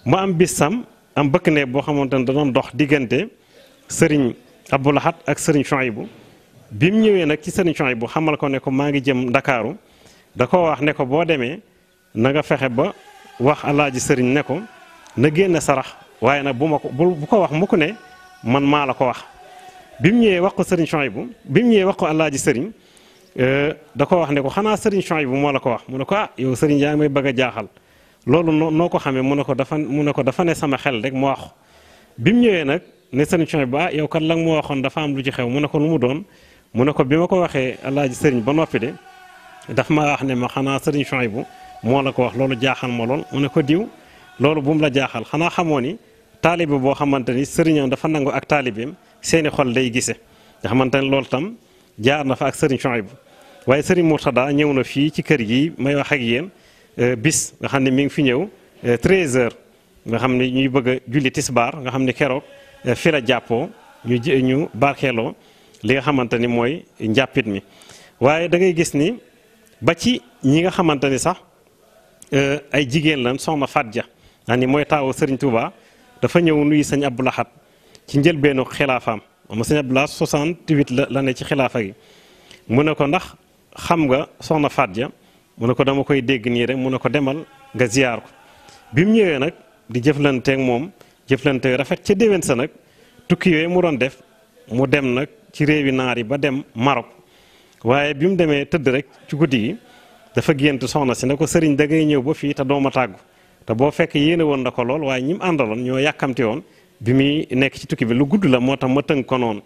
mu am bis sam am bëkk ne boo xamante ne da doon dox diggante sëriñ Abdou Lahad ak sëriñ Chouaïbou bi mu ñëwee nag ci sëriñ Chouaïbou xamal ko ne ko maa ngi jëm Ndakaaru da ko wax ne ko boo demee na nga fexe ba wax alaaji sëriñ ne ko na génne sarax waaye nag bu ko wax mu ko ne man maa la ko wax bi mu ñëwee wax ko sëriñ Chouaïbou bi mu ñëwee wax ko alaaji sëriñ da ko wax ne ko xanaa sëriñ Chouaïbou moo la ko wax mu ne ko ah yow sëriñ yaa ngi may bëgg a jaaxal loolu noo ko xamee mu ne ko dafa ne sama xel rek mu wax bi mu ñëwee nag ne sëriñ Chouaïbou ah yow kat la nga ma waxoon dafa am lu ci xew mu ne ko lu mu doon mu ne ko bi ma ko waxee alaaji sëriñ ba noppi de daf ma wax ne ma xanaa sëriñ Chouaïbou moo la ko wax loolu jaaxal ma lool mu ne ko diw loolu bu mu la jaaxal xanaa xamoo ni taalibe boo xamante ni sëriñam dafa nangu ak taalibeem seeni xol day gise nga xamante ne loolu tam jaar na fa ak sëriñ Chouaïbou waaye sëriñ Mourtada ñëw na fii ci kër gi may wax ak yéen bis nga xam ne mi ngi fi ñëw 13h nga xam ne ñuy bëgg a julli tisbaar nga xam ne keroog fi la jàppoo ñu barkeeloo li nga xamante ni mooy njàppit mi waaye da ngay gis ni ba ci ñi nga xamante ni sax ay jigéen lan soxna Fatja naa ni mooy taawu sëriñ Touba dafa ñëw nuyu sëñ Abdou Lahad ci njëlbeenu xilaafaam am sëñ Abdou Lahad 68 la ne ci xilaafa gi mu ne ko ndax xam nga soxna Fatja mu ne ko dama koy dégg nii rek mu ne ko demal nga ziyaar ko bi mu ñëwee nag di jëflanteeg moom jëflante rafet ca déwén sa nag tukki yooyu mu doon def mu dem nag ci réewi naar yi ba dem Maroc waaye bi mu demee tëdd rek ci guddi gi dafa gént soxna si ne ko sëriñ da ngay ñëw ba fii te doo ma tàggu te boo fekk yéene woon na ko lool waaye ñi mu àndaloon ñoo yàkkamti woon bi muy nekk ci tukki bi lu gudd la moo tax ma tënk ko noonu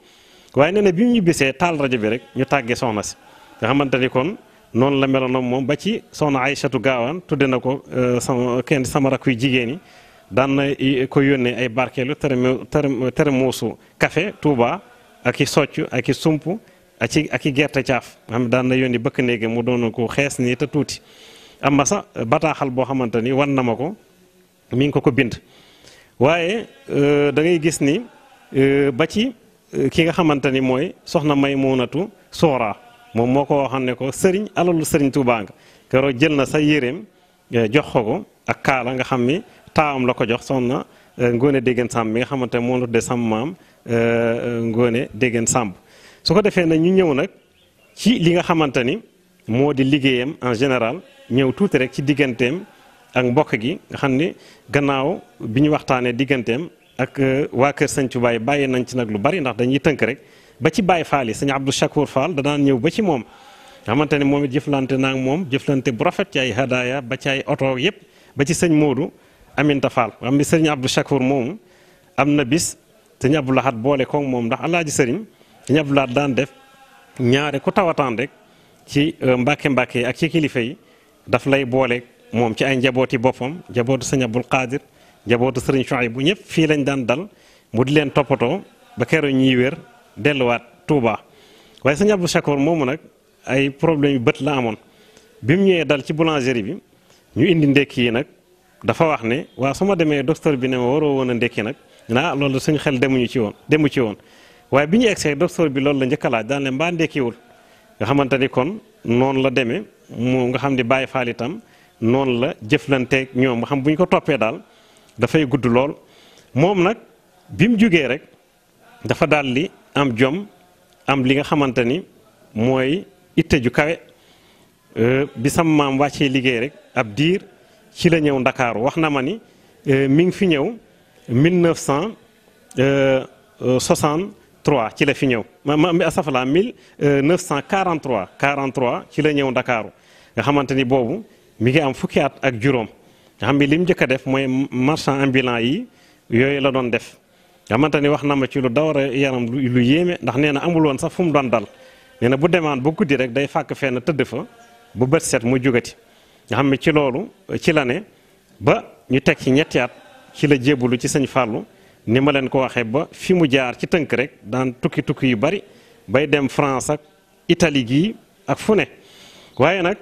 waaye nee na bi mu ñibbisee taal rajo bi rek ñu tàggee soxna si nga xamante ni kon noonu la meloon moom ba ci soxna Aïchatou Gaawaan tudde na ko sama rakk yu jigéen yi daan na ko yónnee ay barkeelu tere muusu café Touba ak i socc ak i sump ak i gerte caaf nga xam ne daan na yónni bëkk néegi mu doon ko xees nii te tuuti am ma sax bataaxal boo xamante ni wan na ma ko mi ngi ko bind waaye da ngay gis ni ba ci ki nga xamante ni mooy soxna Maymunatu Soora moom moo ko waxoon ne ko sëriñ alalu sëriñ Touba nga keroog jël na sa yéreem jox ko ak kaala nga xam ni taawam la ko jox soxna Ngóone Dégeen Samb bi nga xamante ne moo la tuddee sama maam Ngóone Dégeen Samb su ko defee nag ñu ñëw nag ci li nga xamante ni moo di liggéeyam en général ñëw tuuti rek ci digganteem ak mbokk gi nga xam ni gannaaw bi ñu waxtaanee digganteem ak waa kër Sëñ Tuubaa yi bàyyi nañ ci nag lu bari ndax dañuy tënk rek ba ci Baye Fall yi sëñ Abdou Chakour Fall da daan ñëw ba ci moom nga xamante ne moom it jëflante naa ak moom jëflante bu rafet ci ay hadaya ba ci ay oto yëpp ba ci sëñ Modou Aminta Fall nga xam ni sëñ Abdou Chakour moomu am na bis sëñ Abdou Lahad boole koog moom ndax alaaji sëriñ sëñ Abdou Lahad daan def ñaare ku tawataan rek ci mbàkke ak ci kilifa yi daf lay boole moom ci ay njabooti boppam njabootu sëñ Abdul Qadir njabootu sëriñ Chouaïbou ñëpp fii lañ daan dal mu di leen toppatoo ba keroog ñuy wér delluwaat Touba waaye sëñ Abdou Chakour moomu nag ay problème yu bët la amoon bi mu ñëwee dal ci boulangerie bi ñu indi ndekki yi nag dafa wax ne waaw su ma demee docteur bi ne ma waroo woon a ndekki nag loolu suñu xel demu ci woon waaye bi ñu egsee docteur bi loolu la njëkk a laaj daan ne mbaa ndekkiwul nga xamante ni kon noonu la demee mu nga xam ni Baye Fall itam noonu la jëflanteeg ñoom nga xam bu ñu ko toppee daal dafay gudd lool. moom nag bi mu jugee rek dafa daal di am jom am li nga xamante ni mooy itte ju kawe bi sama maam wàccee liggéey rek ab diir ci la ñëw Ndakaaru wax na ma ni mi ngi fi ñëw 1963 ci la fi ñëw asafala 1943 43 ci la ñëw Ndakaaru nga xamante ni boobu mi ngi am fukki at ak juróom nga xam ni li mu njëkk a def mooy marchand ambulant yi yooyu la doon def nga xamante ni wax na ma ci lu dawar a yaram lu yéeme ndax nee na amul woon sax fu mu doon dal nee na bu demaan ba guddi rek day fàkk fenn tëdd fa bu bët set mu jugati nga xam ne ci loolu ci la ne ba ñu teg ci ñetti at ci la jébbalu ci sëñ Fallou ni ma leen ko waxee ba fi mu jaar ci tënk rek daan tukki yu bari bay dem France ak Italie gii ak fu ne waaye nag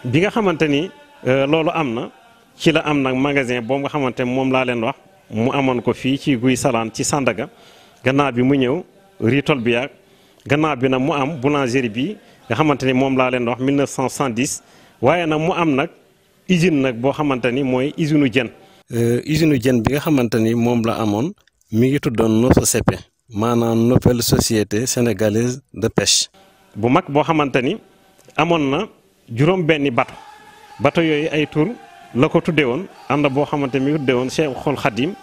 bi nga xamante ni loolu am na ci la am nag magasin boobu nga xamante moom laa leen wax mu amoon ko fii ci Guy Salaan ci Sandaga gannaaw bi mu ñëw Ritol bi yaag gannaaw bi nag mu am boulangerie bi nga xamante ni moom laa leen wax 1970 waaye nag mu am nag usine nag boo xamante ni mooy usine jën. usine jën bi nga xamante ni moom la amoon mi ngi tuddoon NOSOCP maanaam Nouvelle Société Sénégalaise de Pêche. bu mag boo xamante ni amoon na juróom-benni bato yooyu ay tur la ko tuddee woon am na boo xamante mi ngi ko tuddee woon Cheikhul Khadim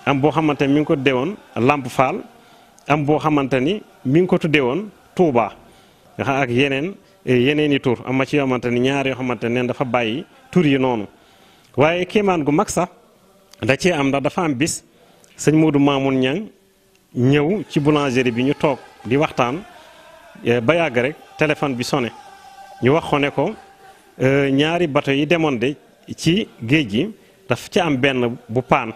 am boo xamante mi ngi ko tuddee woon Lamp Fall am boo xamante ni mi ngi ko tuddee woon Touba ak yeneen i tur am na ci yoo xamante ni ñaar yoo xamante ne dafa bàyyi tur yi noonu waaye kéemaan gu mag sax da cee am ndax dafa am bis sëñ Modou Mamoun Niang ñëw ci boulangerie bi ñu toog di waxtaan ba yàgg rek téléphone bi sonné ñu wax ko ne ko ñaari bato yi demoon de ci géej gi daf ci am benn bu paan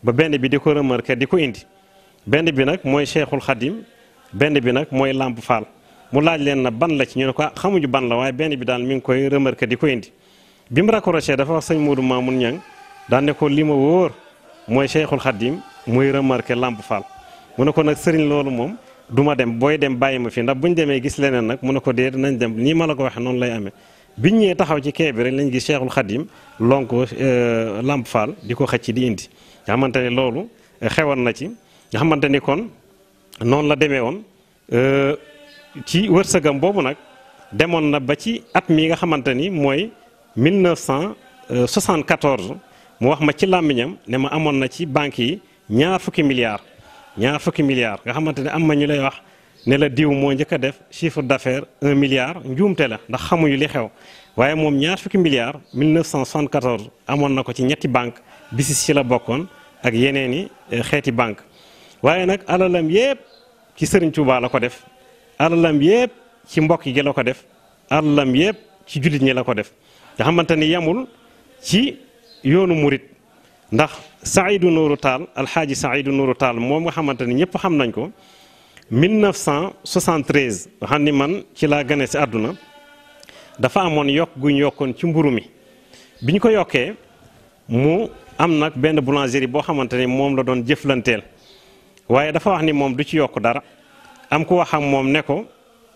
ba benn bi di ko remarqué di ko indi benn bi nag mooy Cheikhul Khadim benn bi nag mooy Lamp Fall mu laaj leen na ban la ci ñu ne ko xamuñu ban la waaye benn bi daal mi ngi koy remarqué di ko indi bi mu raccroché dafa wax sëñ Modou Mamoun Niang daan ne ko li ma wóor mooy Cheikhul Khadim muy remarqué Lamp Fall mu ne ko nag sëriñ loolu moom du ma dem booy dem bàyyi ma fi ndax buñ demee gis leneen nag mu ne ko dee nañ dem nii ma la ko waxee noonu lay amee biñ ñëwee taxaw ci kee bi rek lañ gis Cheikhul Khadim lonk Lamp Fall di ko xëcc di indi nga xamante ne loolu xewoon na ci nga xamante ni kon noonu la demee woon ci wërsëgam boobu nag demoon na ba ci at mi nga xamante ni mooy 1974 mu wax ma ci làmmiñam ne ma amoon na ci banques yi ñaar fukki milliards nga xamante ne am na ñu lay wax ne la diw moo njëkk a def chiffre d'affaires 1 milliard njuumte la ndax xamuñu li xew waaye moom ñaar fukki milliards 1974 amoon na ko ci ñetti banque BICIS ci la bokkoon ak yeneen i xeeti banque waaye nag alalam yépp ci Serigne Touba la ko def alalam yépp ci mbokk gi la ko def alalam yépp ci jullit ñi la ko def nga xamante ni yamul ci yoonu murit ndax Saïdou Nourou Tall alxaaji Saïdou Nourou Tall moom nga xamante ni ñëpp xam nañ ko 1973 nga xam ni man ci laa gane si àdduna dafa amoon yokk guñ yokkoon ci mburu mi bi ñu ko yokkee mu am nag benn boulangerie boo xamante ni moom la doon jëflanteel waaye dafa wax ni moom du ci yokk dara am ku wax ak moom ne ko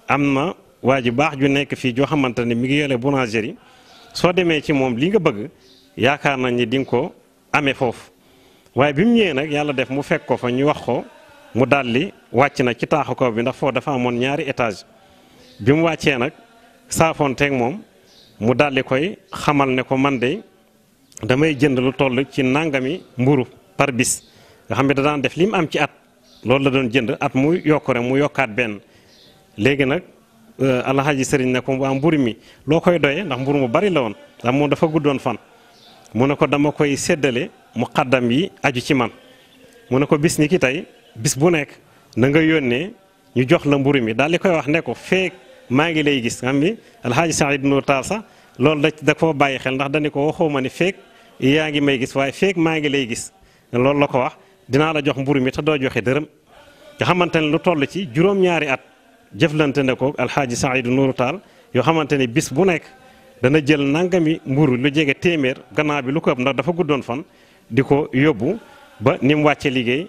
am na waa ji baax ju nekk fii joo xamante ni mi ngi yore boulangerie soo demee ci moom li nga bëgg yaakaar nañ ni di nga ko amee foofu waaye bi mu ñëwee nag yàlla def mu fekk ko fa ñu wax ko mu daldi wàcc na ci taaxu kaw bi ndax foofu dafa amoon ñaari étage bi mu wàccee nag saafoonteeg moom mu daldi koy xamal ne ko man de damay jënd lu toll ci nangami mburu par bis nga xam ne da daan def li mu am ci at loolu la doon jënd at mu yokk rek mu yokkaat benn léegi nag alhaji sëriñ ne ko waa mburu mi loo koy doyee ndax mburu mu bari la woon ndax moom dafa guddoon fan mu ne ko dama koy séddale mu xaddam yi aju ci man mu ne ko bis ni ki tey bis bu nekk na nga yónnee ñu jox la mburu mi daal di koy wax ne ko feek maa ngi lay gis xam ni alhaaji Saïd Nour Tall sax loolu da koo bàyyi xel ndax dañu ko waxoo ma ni feek yaa ngi may gis waaye feek maa ngi lay gis loolu la ko wax dinaa la jox mburu mi te doo joxe dërëm nga xamante ne lu toll ci juróom-ñaari at jëflante ne ko alhaaji Saïd Nour Tall yoo xamante ni bis bu nekk dana jël nangami mburu lu jege téeméer gannaaw bi lu ko ëpp ndax dafa guddoon fan di ko yóbbu ba ni mu wàcce liggéey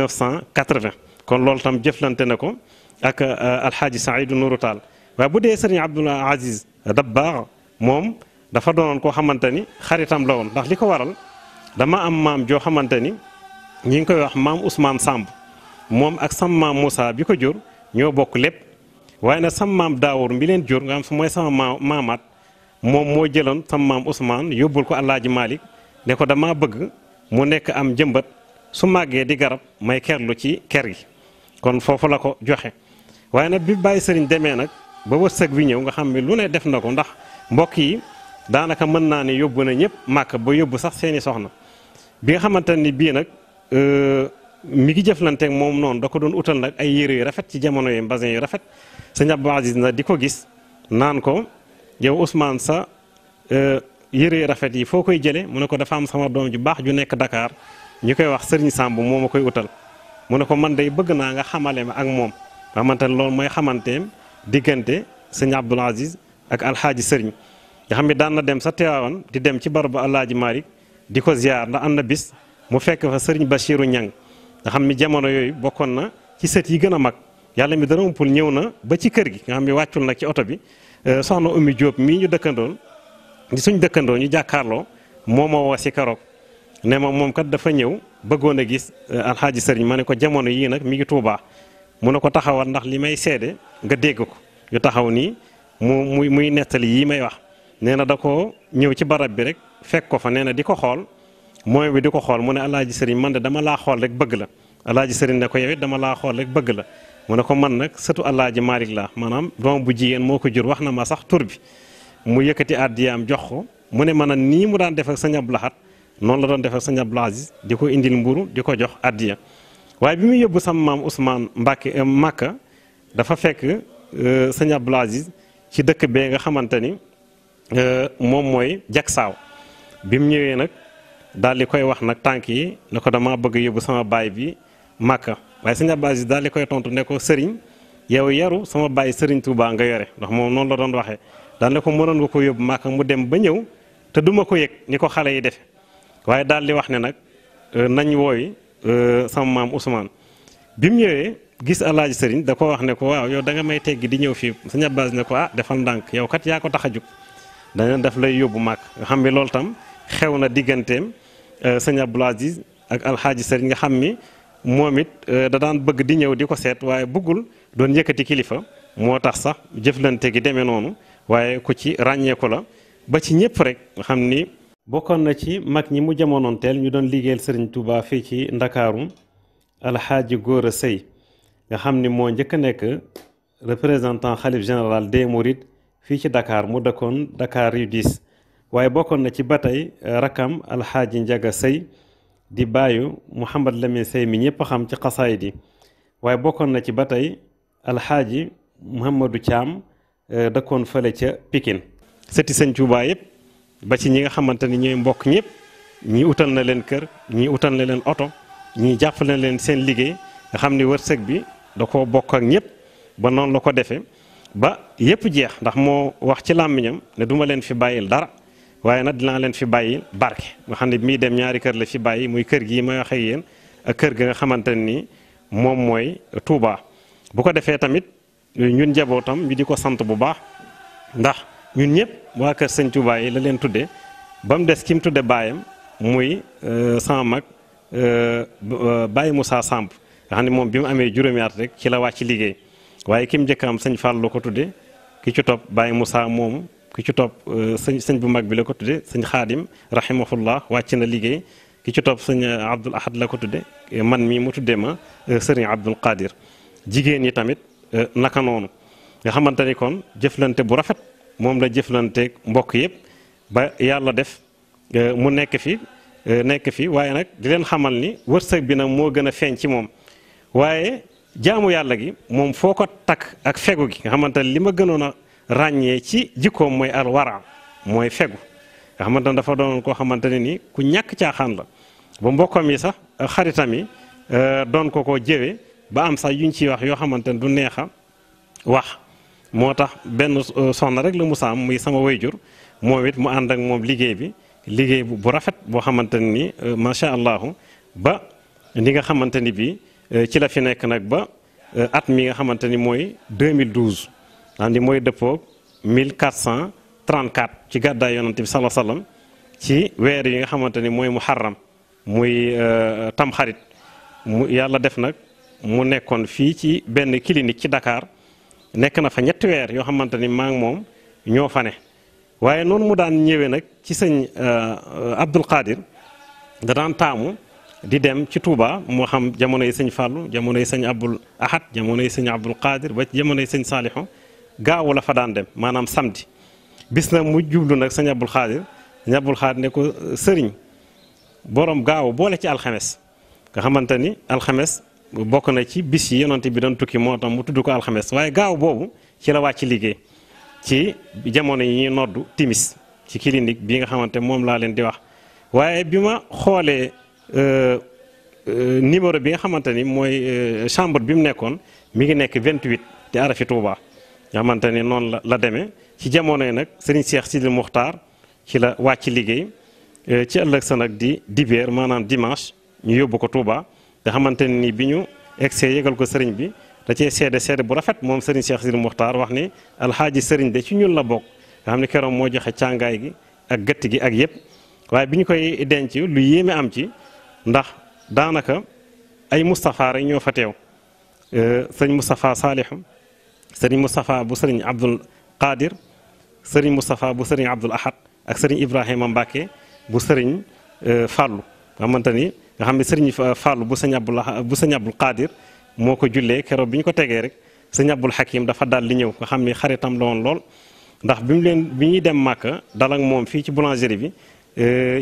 1980 kon loolu tam jëflante na ko ak alhaaji Saïd Nour Tall waaye bu dee sëriñ Abdoul Aziz Dabakh moom dafa doonoon koo xamante ni xaritam la woon ndax li ko waral dama am maam joo xamante ni ñi ngi koy wax maam Ousmane Samb moom ak sam maam Moussa bi ko jur ñoo bokk lépp waaye nag sam maam Daawur mi leen jur nga xam su mooy sama maamaat moom moo jëloon sam maam Ousmane yóbbul ko Alaaji Malick ne ko dama bëgg mu nekk am jëmbat su màggee di garab may kerlu ci ker gi kon foofu la ko joxe waaye nag bi bàyyi sëriñ demee nag ba wërsëg bi ñëw nga xam ne lu ne def na ko ndax mbokk yi daanaka mën naa ne yóbbu na ñëpp màkk ba yóbbu sax seeni soxna bi nga xamante ni bii nag mi ngi jëflanteeg moom noonu da ko doon utal nag ay yére yu rafet ci jamono yi mbasin yu rafet sëñ Abdou Aziz na di ko gis naan ko yow Ousmane sa yére yu rafet yi foo koy jëlee mu ne ko dafa am sama doom ju baax ju nekk Dakar ñu koy wax Sëriñ Samb moo ma koy utal mu ne ko man day bëgg naa nga xamale ma ak moom xamante ne loolu mooy xamanteem diggante sëñ Abdou Aziz ak alxaaji sëriñ nga xam ne daan na dem sa Tiwaawan di dem ci barabu Alaaji Malick di ko ziar ndax am na bis mu fekk fa sëriñ Bachiru Ñang nga xam ni jamono yooyu bokkoon na ci sët yi gën a mag yàlla mi dara umpul ñëw na ba ci kër gi nga xam ne wàccul nag ci oto bi soxna Oumy Diop mii ñu dëkkandoon di suñ dëkkandoo ñu jàkkaarloo moo ma woo si keroog ne ma moom kat dafa ñëw bëggoon a gis alxaaji sëriñ ma ne ko jamono yii nag mi ngi Tuubaa mu ne ko taxawal ndax li may seede nga dégg ko ñu taxaw nii muy nettali yii may wax nee na da ko ñëw ci barab bi rek fekk ko fa nee na di ko xool mooy bi di ko xool mu ne alaaji sëriñ man de dama laa xool rek bëgg la alaaji sëriñ ne ko yow it dama laa xool rek bëgg la mu ne ko man nag sëtu alaaji Malick laa maanaam doom bu jigéen moo ko jur wax na ma sax tur bi mu yëkkati àddiyaam jox ko mu ne man nii mu daan def ak sëñ Abdou Lahad noonu la doon def ak sëñ Abdou Aziz di ko indil mburu di ko jox àddiya waaye bi muy yóbbu sama maam Ousmane Mbacke Makka dafa fekk sëñ Abdou Aziz ci dëkk bee nga xamante ni moom mooy Jaksaaw bi mu ñëwee nag daal di koy wax nag tànk yi ne ko dama bëgg yóbbu sama baay bi Makka waaye sëñ Abdou Aziz daal di koy tontu ne ko sëriñ yow yaru sama baay sëriñ Touba nga yore ndax moom noonu la doon waxee daal ne ko mënoon nga ko yóbbu Makka mu dem ba ñëw te duma ko yëg ni ko xale yi defe waaye daal di wax ne nag nañ wooyi sama maam Ousmane bi mu ñëwee gis alaaji sëriñ da ko wax ne ko waaw yow da nga may teggi di ñëw fii sëñ Abdou Aziz ne ko defal ndànk yow kat yaa ko tax a jug dana def lay yóbbu Makka nga xam ne loolu tam xew na digganteem sëñ Abdou Aziz ak alxaaji sëriñ nga xam ni moom it da daan bëgg di ñëw di ko seet waaye bëggul doon yëkkati kilifa moo tax sax jëflante gi demee noonu waaye ku ci ràññeeku la ba ci ñëpp rek nga xam ni bokkoon na ci mag ñi mu jamonoon teel ñu doon liggéeyal sëriñ Touba fii ci Ndakaaru alxaaji Góora Sëy nga xam ni moo njëkk a nekk représentant xalif général des Mourides fii ci Dakar mu dëkkoon Dakar yu 10 waaye bokkoon na ci ba tey rakam alxaaji Njaga Sëy di bàyyu Mouhamad Lamine Sëy mi ñëpp xam ci xasaayid yi waaye bokkoon na ci ba tey alxaaji Mouhamadou Thiam dëkkoon fële ca Pikine sëti sëñ Tuubaa yëpp ba ci ñi nga xamante ni ñooy mbokk ñëpp ñii utal na leen kër ñii utal na leen oto ñii jàppale na leen seen liggéey nga xam ni wërsëg bi da koo bokk ak ñëpp ba noonu la ko defee ba yëpp jeex ndax moo wax ci làmmiñam ne duma leen fi bàyyil dara waaye nag dinaa leen fi bàyyi barke nga xam ne bi muy dem ñaari kër la fi bàyyi muy kër gi may wax ak yéen ak kër gi nga xamante ni moom mooy Touba. bu ko defee tamit ñun njabootam ñu di ko sant bu baax ndax ñun ñëpp waa kër sëñ Touba yi la leen tuddee ba mu des ki mu tudde baayam muy sama mag Baye Moussa Samb nga xam ne moom bi mu amee juróomi at rek ci la wàcc liggéey waaye ki mu njëkk am sëñ Fall la ko tuddee ki ci topp Baye Moussa moomu. ki ci topp sëñ bu mag bi la ko tudde sëñ xaadim rahimahullah wàcc na liggéey ki ci topp sëñ Abdul Ahad la ko tudde man mii mu tuddee ma sëriñ Abdul Qadir jigéen ñi tamit naka noonu nga xamante ni kon jëflante bu rafet moom la jëflanteeg mbokk yëpp ba yàlla def mu nekk fi waaye nag di leen xamal ni wërsëg bi nag moo gën a feeñ ci moom waaye jaamu yàlla gi moom foo ko takk ak fegu gi nga xamante ni li ma gënoon a ràññee ci jikkoom mooy alwara mooy fegu nga xamante ne dafa doon koo xamante ne ni ku ñàkk caaxaan la ba mbokkam yi sax xaritam yi doon ko jëwe ba am sax yuñ ciy wax yoo xamante ne du neex a wax moo tax benn soxna rek la mu saam muy sama wayjur moom it mu ànd ak moom liggéey bu rafet boo xamante ne ni macha allah ba ni nga xamante ni bii ci la fi nekk nag ba at mi nga xamante ni mooy 2012. andi mooy dëppoo 1430 34 ci gàddaay yonent bi sallallahu alayhi wasallam ci weer yi nga xamante ni mooy muharram muy tamxarit mu yàlla def nag mu nekkoon fii ci benn clinique ci Dakar nekk na fa ñetti weer yoo xamante ni maa ngi moom ñoo fa ne waaye noonu mu daan ñëwee nag ci sëñ Abdul Qadir da daan taamu di dem ci Touba moo xam jamono yi sëñ Fallou jamono yi sëñ Abdul Ahad jamono yi sëñ Abdul Qadir ba jamono yi sëñ Salihu gaawu la fa daan dem maanaam samedi bis na mu jublu nag sëñ Abdul Qadir ne ko sëriñ borom gaaw boole ci alxames nga xamante ni alxames bokk na ci bis yi yonent bi doon tukki moo tax mu tudd ko alxames waaye gaaw boobu ci la wàcc liggéey ci jamono yi ñuy noddu timis ci clinique bi nga xamante moom laa leen di wax waaye bi ma xoolee numéro bi nga xamante ni mooy chambre bi mu nekkoon mi ngi nekk 28 di arafi Touba nga xamante ni noonu la demee ci jamono yi nag Serigne Cheikh Sidil Muxtaar ci la wàcc liggéey ci ëllëg sa nag di dibeer maanaam dimanche ñu yóbbu ko Touba nga xamante ni bi ñu egsee yëgal ko sëriñ bi da cee seede bu rafet moom Serigne Cheikh Sidil Muxtaar wax ni alxaaji sëriñ de ci ñun la bokk nga xam ne keroog moo joxe càngaay gi ak gëtt gi ak yëpp waaye bi ñu koy denc lu yéeme am ci ndax daanaka ay Moustapha rek ñoo fa teew sëriñ Moustapha Salihu sëriñ Moustapha bu sëriñ Abdul Qadir sëriñ Moustapha bu sëriñ Abdul Ahad ak sëriñ Ibrahima Mbacke bu sëriñ Fallou nga xamante ni nga xam ne sëriñ Fallou bu sëriñ Abdul Qadir moo ko jullee keroog bi ñu ko tegee rek sëriñ Abdul Hakim dafa daal di ñëw nga xam ni xaritam la woon lool ndax bi ñuy dem Màkka dal ak moom fii ci boulangerie bi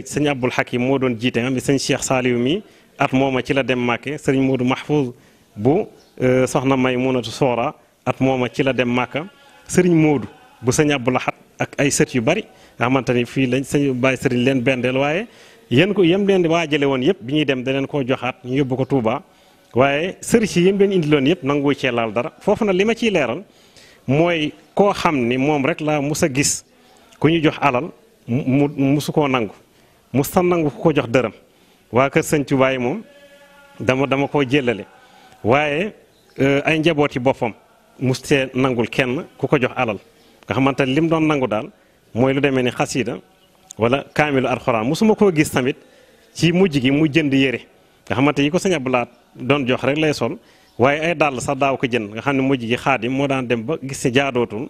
sëriñ Abdul Hakim moo doon jiite nga xam ne sëriñ Cheikh Saliou mi at mooma ci la dem Màkka sëriñ Modou Mahfouz bu soxna Maymunatu Soora at mooma ci la dem Màkka sëriñ Modou bu sëriñ Abdul Ahad ak ay sët yu bari nga xamante ni fii lañ sëñ bàyyi sëriñ leen bendeel waaye yéen ko yem leen waajale woon yëpp bi ñuy dem da leen koo joxaat ñu yóbbu ko Touba waaye sëriñ si yëm leen indiloon yëpp nangu cee laal dara foofu nag li ma ciy leeral mooy koo xam ni moom rek laa mus a gis ku ñu jox alal musu koo nangu mus ta nangu ku ko jox dërëm waa kër sëñ Touba yi moom dama koo jëlale waaye ay njabooti boppam mus tee nangul kenn ku ko jox alal nga xamante ne lim doon nangu daal mooy lu demee ni xasiida wala kaamilu alxuraan musuma koo gis tamit ci mujj gi mu jënd yére nga xamante yi ko sëñ Abdou Lahat doon jox rek lay sol waaye ay dàll sax daaw ko jënd nga xam ne mujj gi Xaadim moo daan dem ba gis ci jaadootul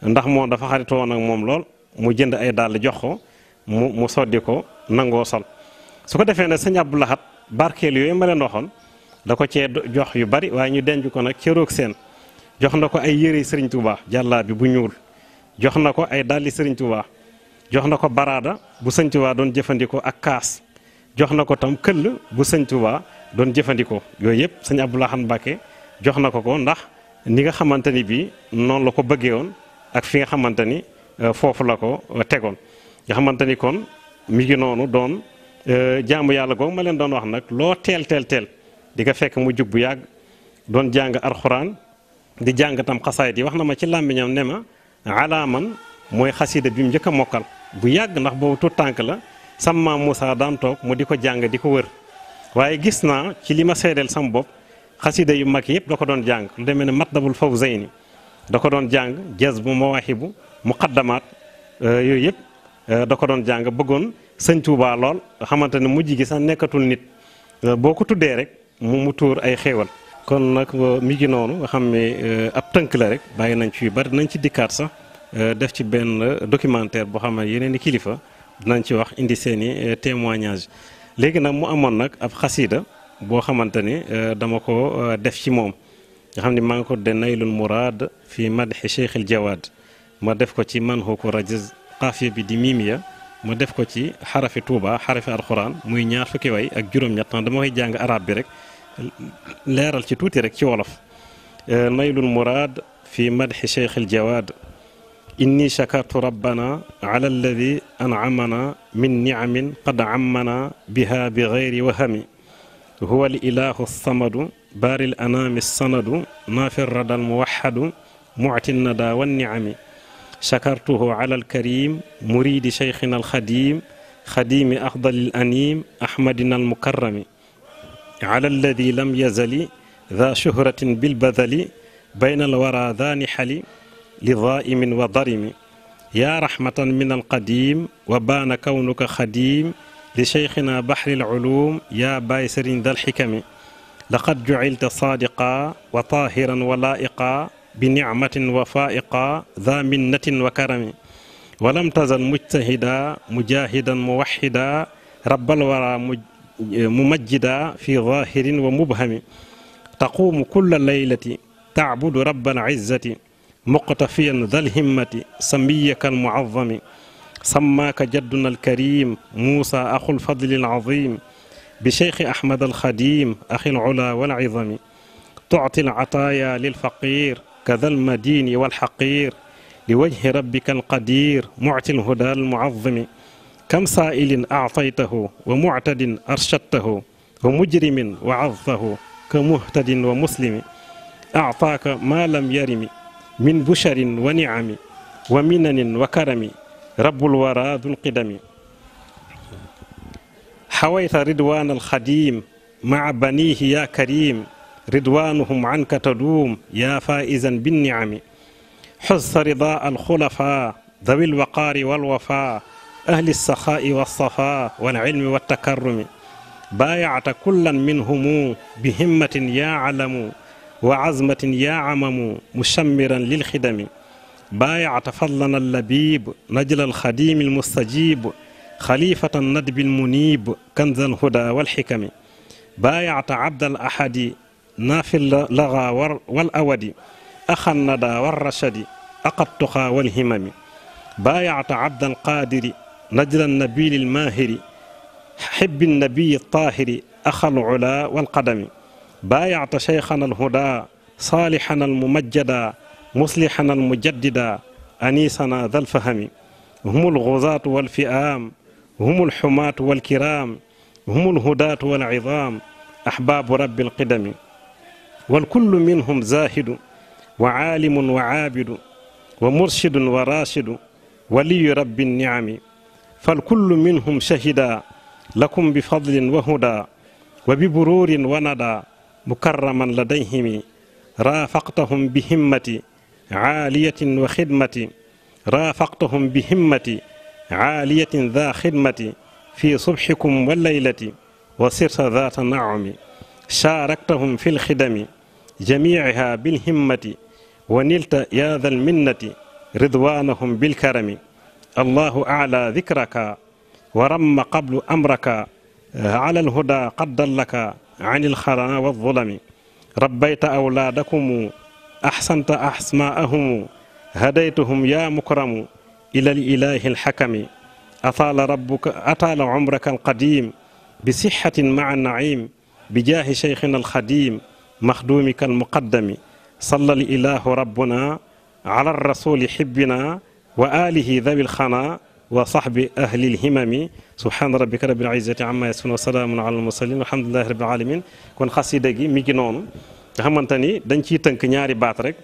ndax moom dafa xaritoo nag moom lool mu jënd ay dàll jox ko mu soddi ko nangoo sol su ko defee ne sëñ Abdou Lahat barkeel yooyu ma leen waxoon da ko cee jox yu bari waaye ñu denc ko nag ca roog seen jox na ko ay yére Sëriñ Tuubaa jàllaa bi bu ñuul jox na ko ay dàlli Sëriñ Tuubaa jox na ko baraada bu Sëriñ Tuubaa doon jëfandikoo ak kaas jox na ko tam këll bu Sëriñ Tuubaa doon jëfandikoo yooyu yëpp sëñ Abdou Lahad Mbacké jox na ko ndax ni nga xamante ni bii noonu la ko bëggee woon ak fi nga xamante ni foofu la ko tegoon nga xamante ni kon mi ngi noonu doon jaamu yàlla googu ma leen doon wax nag loo teel di nga fekk mu jug bu yàgg doon jàng alxuraan di jàng tam xasaayit yi wax na ma ci làmmiñam ne ma alaaman mooy xasida bi mu njëkk a mokkal bu yàgg ndax boobu tout tànk la sama maam Moussa daan toog mu di ko jàng di ko wër waaye gis naa ci li ma seedeel sama bopp xasida yu mag yëpp da ko doon jàng lu demee ne Matlabul Fawzayni da ko doon jàng Jazbu Mawaahibu Muqaddamaat yooyu yëpp da ko doon jàng bëggoon sëñ Tuubaa lool xamante ne mujj gi sax nekkatul nit boo ko tuddee rek mu tuur ay xéewal kon nag mi ngi noonu nga xam ne ab tënk la rek bàyyi nañ ci yu bari dinañ ci dikkaat sax def ci benn documentaire boo xam ne yeneen i kilifa dinañ ci wax indi seen i témoignage léegi nag mu amoon nag ab xasida boo xamante ni dama ko def ci moom nga xam ne maa ngi ko de naylul muraad fi madhi cheikh el jawad ma def ko ci man ko rajiz xaafiya bi di miimiya ma def ko ci xarafi Touba xarafi alxuraan muy ñaar fukki way ak juróom-ñett dama koy jàng arab bi rek leeral ci tuuti rek ci wolof naylul muraad fi madhi cheikh el jawad inni shakartu rabbana ala alladi an'amana min ni'amin qad ammana biha bi gayri wahami huwa al ilahu samadu baari l anami sanadu naafi rada al muwahhadu mu'ti nada wan ni'ami shakartuhu ala al karim muridi cheikhina al khadim khadimi afdal al anim ahmadina al mukarrami ala alladi lam yazali dha shuhratin bil badali bayna al wara dha nihali li dhaimin wa darimi يا رحمة من القديم وبان كونك خديم لشيخنا بحر العلوم يا بايسر ذا الحكم لقد جعلت صادقا وطاهرا ولائقا بنعمة وفائقا ذا منة وكرم ولم تزل مجتهدا مجاهدا موحدا رب الورى ممجدا في ظاهر ومبهم تقوم كل ليلة تعبد رب العزة مقتفيا ذا الهمة سميك المعظم سماك جدنا الكريم موسى أخو الفضل العظيم بشيخ أحمد الخديم أخي العلا والعظم تعطي العطايا للفقير كذا المدين والحقير لوجه ربك القدير معطي الهدى المعظم كم سائل أعطيته ومعتد أرشدته ومجرم وعظته كمهتد ومسلم أعطاك ما لم يرم من بشر ونعم ومنن وكرم رب الورى ذو القدم حويت رضوان الخديم مع بنيه يا كريم رضوانهم عنك تدوم يا فائزا بالنعم حز رضاء الخلفاء ذوي الوقار والوفاء أهل السخاء والصفاء والعلم والتكرم بايعت كلا منهم بهمة يا علم وعزمة يا عمم مشمرا للخدم بايعت فضلنا اللبيب نجل الخديم المستجيب خليفة الندب المنيب كنز الهدى والحكم بايعت عبد الأحد نافي اللغى والأود أخا الندى والرشد أقى التقى والهمم بايعت عبد القادر نجل النبيل الماهر حب النبي الطاهر أخا العلا والقدم بايعت شيخنا الهدى صالحنا الممجدا مصلحنا المجددا أنيسنا ذا الفهم هم الغزاة والفئام هم الحماة والكرام هم الهداة والعظام أحباب رب القدم والكل منهم زاهد وعالم وعابد ومرشد وراشد ولي رب النعم فالكل منهم شهدا لكم بفضل وهدى وببرور وندى مكرما لديهم رافقتهم بهمة عالية وخدمة رافقتهم بهمة عالية ذا خدمة في صبحكم والليلة وصرت ذات نعم شاركتهم في الخدم جميعها بالهمة ونلت يا ذا المنة رضوانهم بالكرم الله أعلى ذكرك ورم قبل أمرك على الهدى قد دلك عن الخرى والظلم ربيت أولادكم أحسنت أسماءهم هديتهم يا مكرم إلى الإله الحكم أطال عمرك القديم بصحة مع النعيم بجاه شيخنا الخديم مخدومك المقدم صلى الإله ربنا على الرسول حبنا وآله ذوي الخنا وصحب أهل الهمم سبحان ربك رب العزة عما يصفون وسلام على المرسلين والحمد لله رب العالمين kon xasida gi mi ngi noonu nga xamante ni dañ ciy tënk ñaari baat rek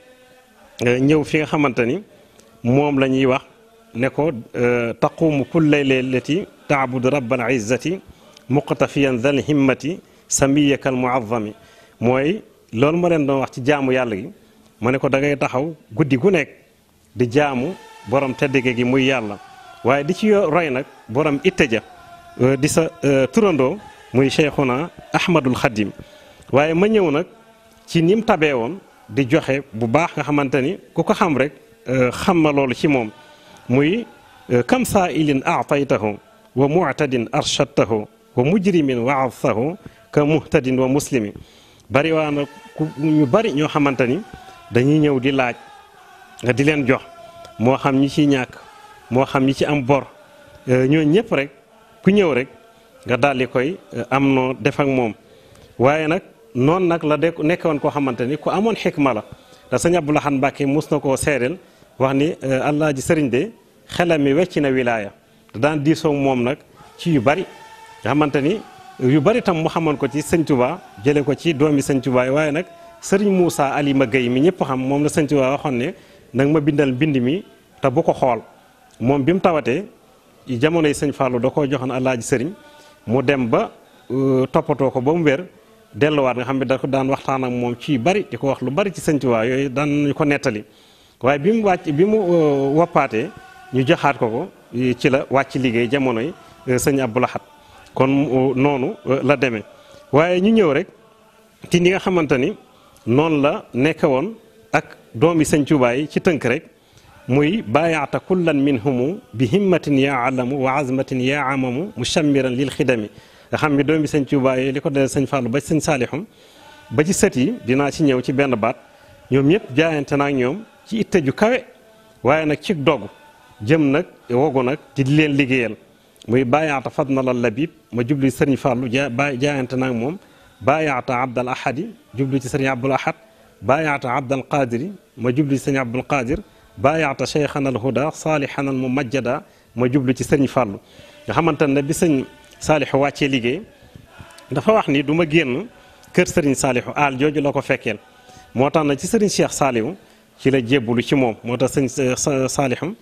ñëw fi nga xamante ni moom la ñuy wax ne ko taqumu kulla laylati taabudu rabbal izzati muqtafiyan dhal himmati samiyaka al muazzami mooy loolu ma leen doon wax ci jaamu yàlla gi ma ne ko da ngay taxaw guddi gu nekk di jaamu borom teddege gi muy yàlla waaye di ci roy nag borom itte ja di sa turandoo muy cheikhuna ahmadul xadim waaye ma ñëw nag ci nim tabee woon di joxe bu baax nga xamante ni ku ko xam rek xam na loolu ci moom muy kam saa ilin aataytahu wa mu'tadin arshadtahu wa mujrimin wa'adtahu ka muhtadin wa muslimi bari waa na ñu bari ñoo xamante ni dañuy ñëw di laaj nga di leen jox moo xam ñi ci ñàkk moo xam ñi ci am bor ñoo ñëpp rek ku ñëw rek nga daal di koy am noo def ak moom waaye nag noonu nag la nekkoon koo xamante ni ku amoon xikma la da sëñ Abdou Lahad Mbacke mus na koo seedeel wax ni allah ji sëriñ de xelam mi wecc na wilaaya te daan diisoo moom nag ci yu bari nga xamante ni yu bari tam mu xamoon ko ci sëñ Touba jëlee ko ci doomi sëñ Touba waaye nag sëriñ Moussa Alima Gueye mi ñëpp xam moom la sëñ Touba waxoon ne nag ma bindal mbind mi te bu ko xool moom bi mu tawatee jamono yi sëñ Fallou da koo joxoon allah ji sëriñ mu dem ba toppatoo ko ba mu wér delluwaat nga xam ne da ko daan waxtaan ak moom ci bari di ko wax lu bari ci sëñ Tuubaa yooyu daan nañu ko nettali waaye bi mu woppaatee ñu joxaat ko ci la wàcc liggéey jamonoy sëñ Abdou Lahad kon noonu la demee waaye ñu ñëw rek ci ni nga xamante ni noonu la nekk woon ak doomi sëñ Tuubaa yi ci tënk rek muy baayaata kullan minhumu bi himmatin yaa alamu wa azmatin yaa amamu mushammiran lil xidami nga xam ni doomi sëñ Tuubaa yi li ko dee sëñ Fàllu ba ci sëñ Saalixum ba ci sët yi dinaa ci ñëw ci benn baat ñoom ñëpp jaayante na ak ñoom ci itte ju kawe waaye nag ci dogu jëm nag wogu nag di leen liggéeyal muy baayaata fadnalal labib ma jublu ci sëriñ Fàllu jaayante na ak moom baayaata abdal ahadi jublu ci sëriñ Abdul Ahad baayaata abdal qadiri ma jublu ci sëriñ Abdul Qadir baayaata cheikhan al huda saalihan al mumajjada ma jublu ci sëriñ Fàllu nga xamante ne bi sëñ Saalixu wàccee liggéey dafa wax ni du ma génn kër sëriñ Saalixu aal jooju la ko fekkeel moo tax na ci sëriñ Cheikh Saliou ci la jébbalu ci moom moo tax sëñ Saalixum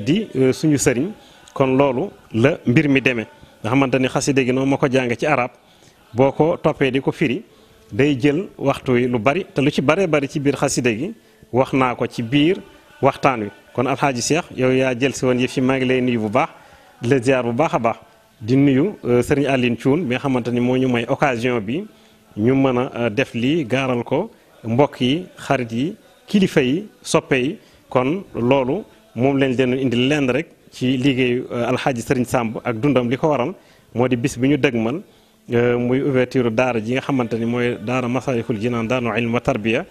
di suñu sëriñ kon loolu la mbir mi demee nga xamante ni xaside gi noonu ma ko jàng ci arab boo ko toppee di ko firi day jël waxtu wi lu bari te lu ci baree bari ci biir xaside gi wax naa ko ci biir waxtaan wi kon alxaaji Cheikh yow yaa jël si woon yëf yi maa ngi lay nuyu bu baax di la ziar bu baax a baax di nuyu sëriñ Aline Thioune bi nga xamante ni moo ñu may occasion bi ñu mën a def lii gaaral ko mbokk yi xarit yi kilifa yi soppe yi kon loolu moom lañ leen indi lenn rek ci liggéeyu alxaaji sëriñ Samb ak dundam li ko waral moo di bis bi ñu dëgmal muy ouverture daara ji nga xamante ni mooy daara Masaalikul Jinaan daara ilm wa tarbiya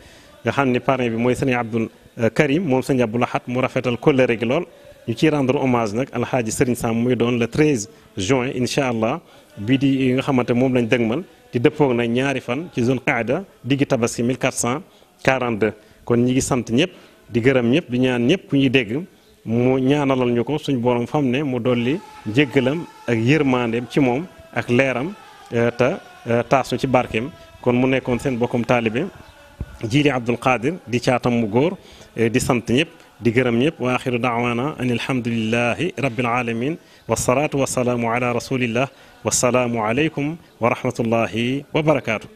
nga xam ni parrain bi mooy sëriñ Abdul Karim moom sëriñ Abdou Lahad mu rafetal kóllëre gi lool ñu ciy rendre hommage nag alxaaji sëriñ Samb muy doon le 13 juin incha allah bii di nga xamante moom lañ dëgmal di dëppoog nag ñaari fan ci zone qaada diggi tabaski 1442 kon ñi ngi sant ñëpp di gërëm ñëpp di ñaan ñëpp ku ñuy dégg mu ñaanalal ñu ko suñ borom fam ne mu dolli njéggalam ak yërmandeem ci moom ak leeram te taas ñu ci barkeem kon mu nekkoon seen bokkum taalibe Jili Abdul Qadir di caatam mu góor di sant ñëpp di gërëm ñëpp wa axiru daawaana an alhamdulillahi rabbil alamin wasalaatu wasalaamu ala rasulillah wasalaamu aleykum wa rahmatullahi wa barakaatu.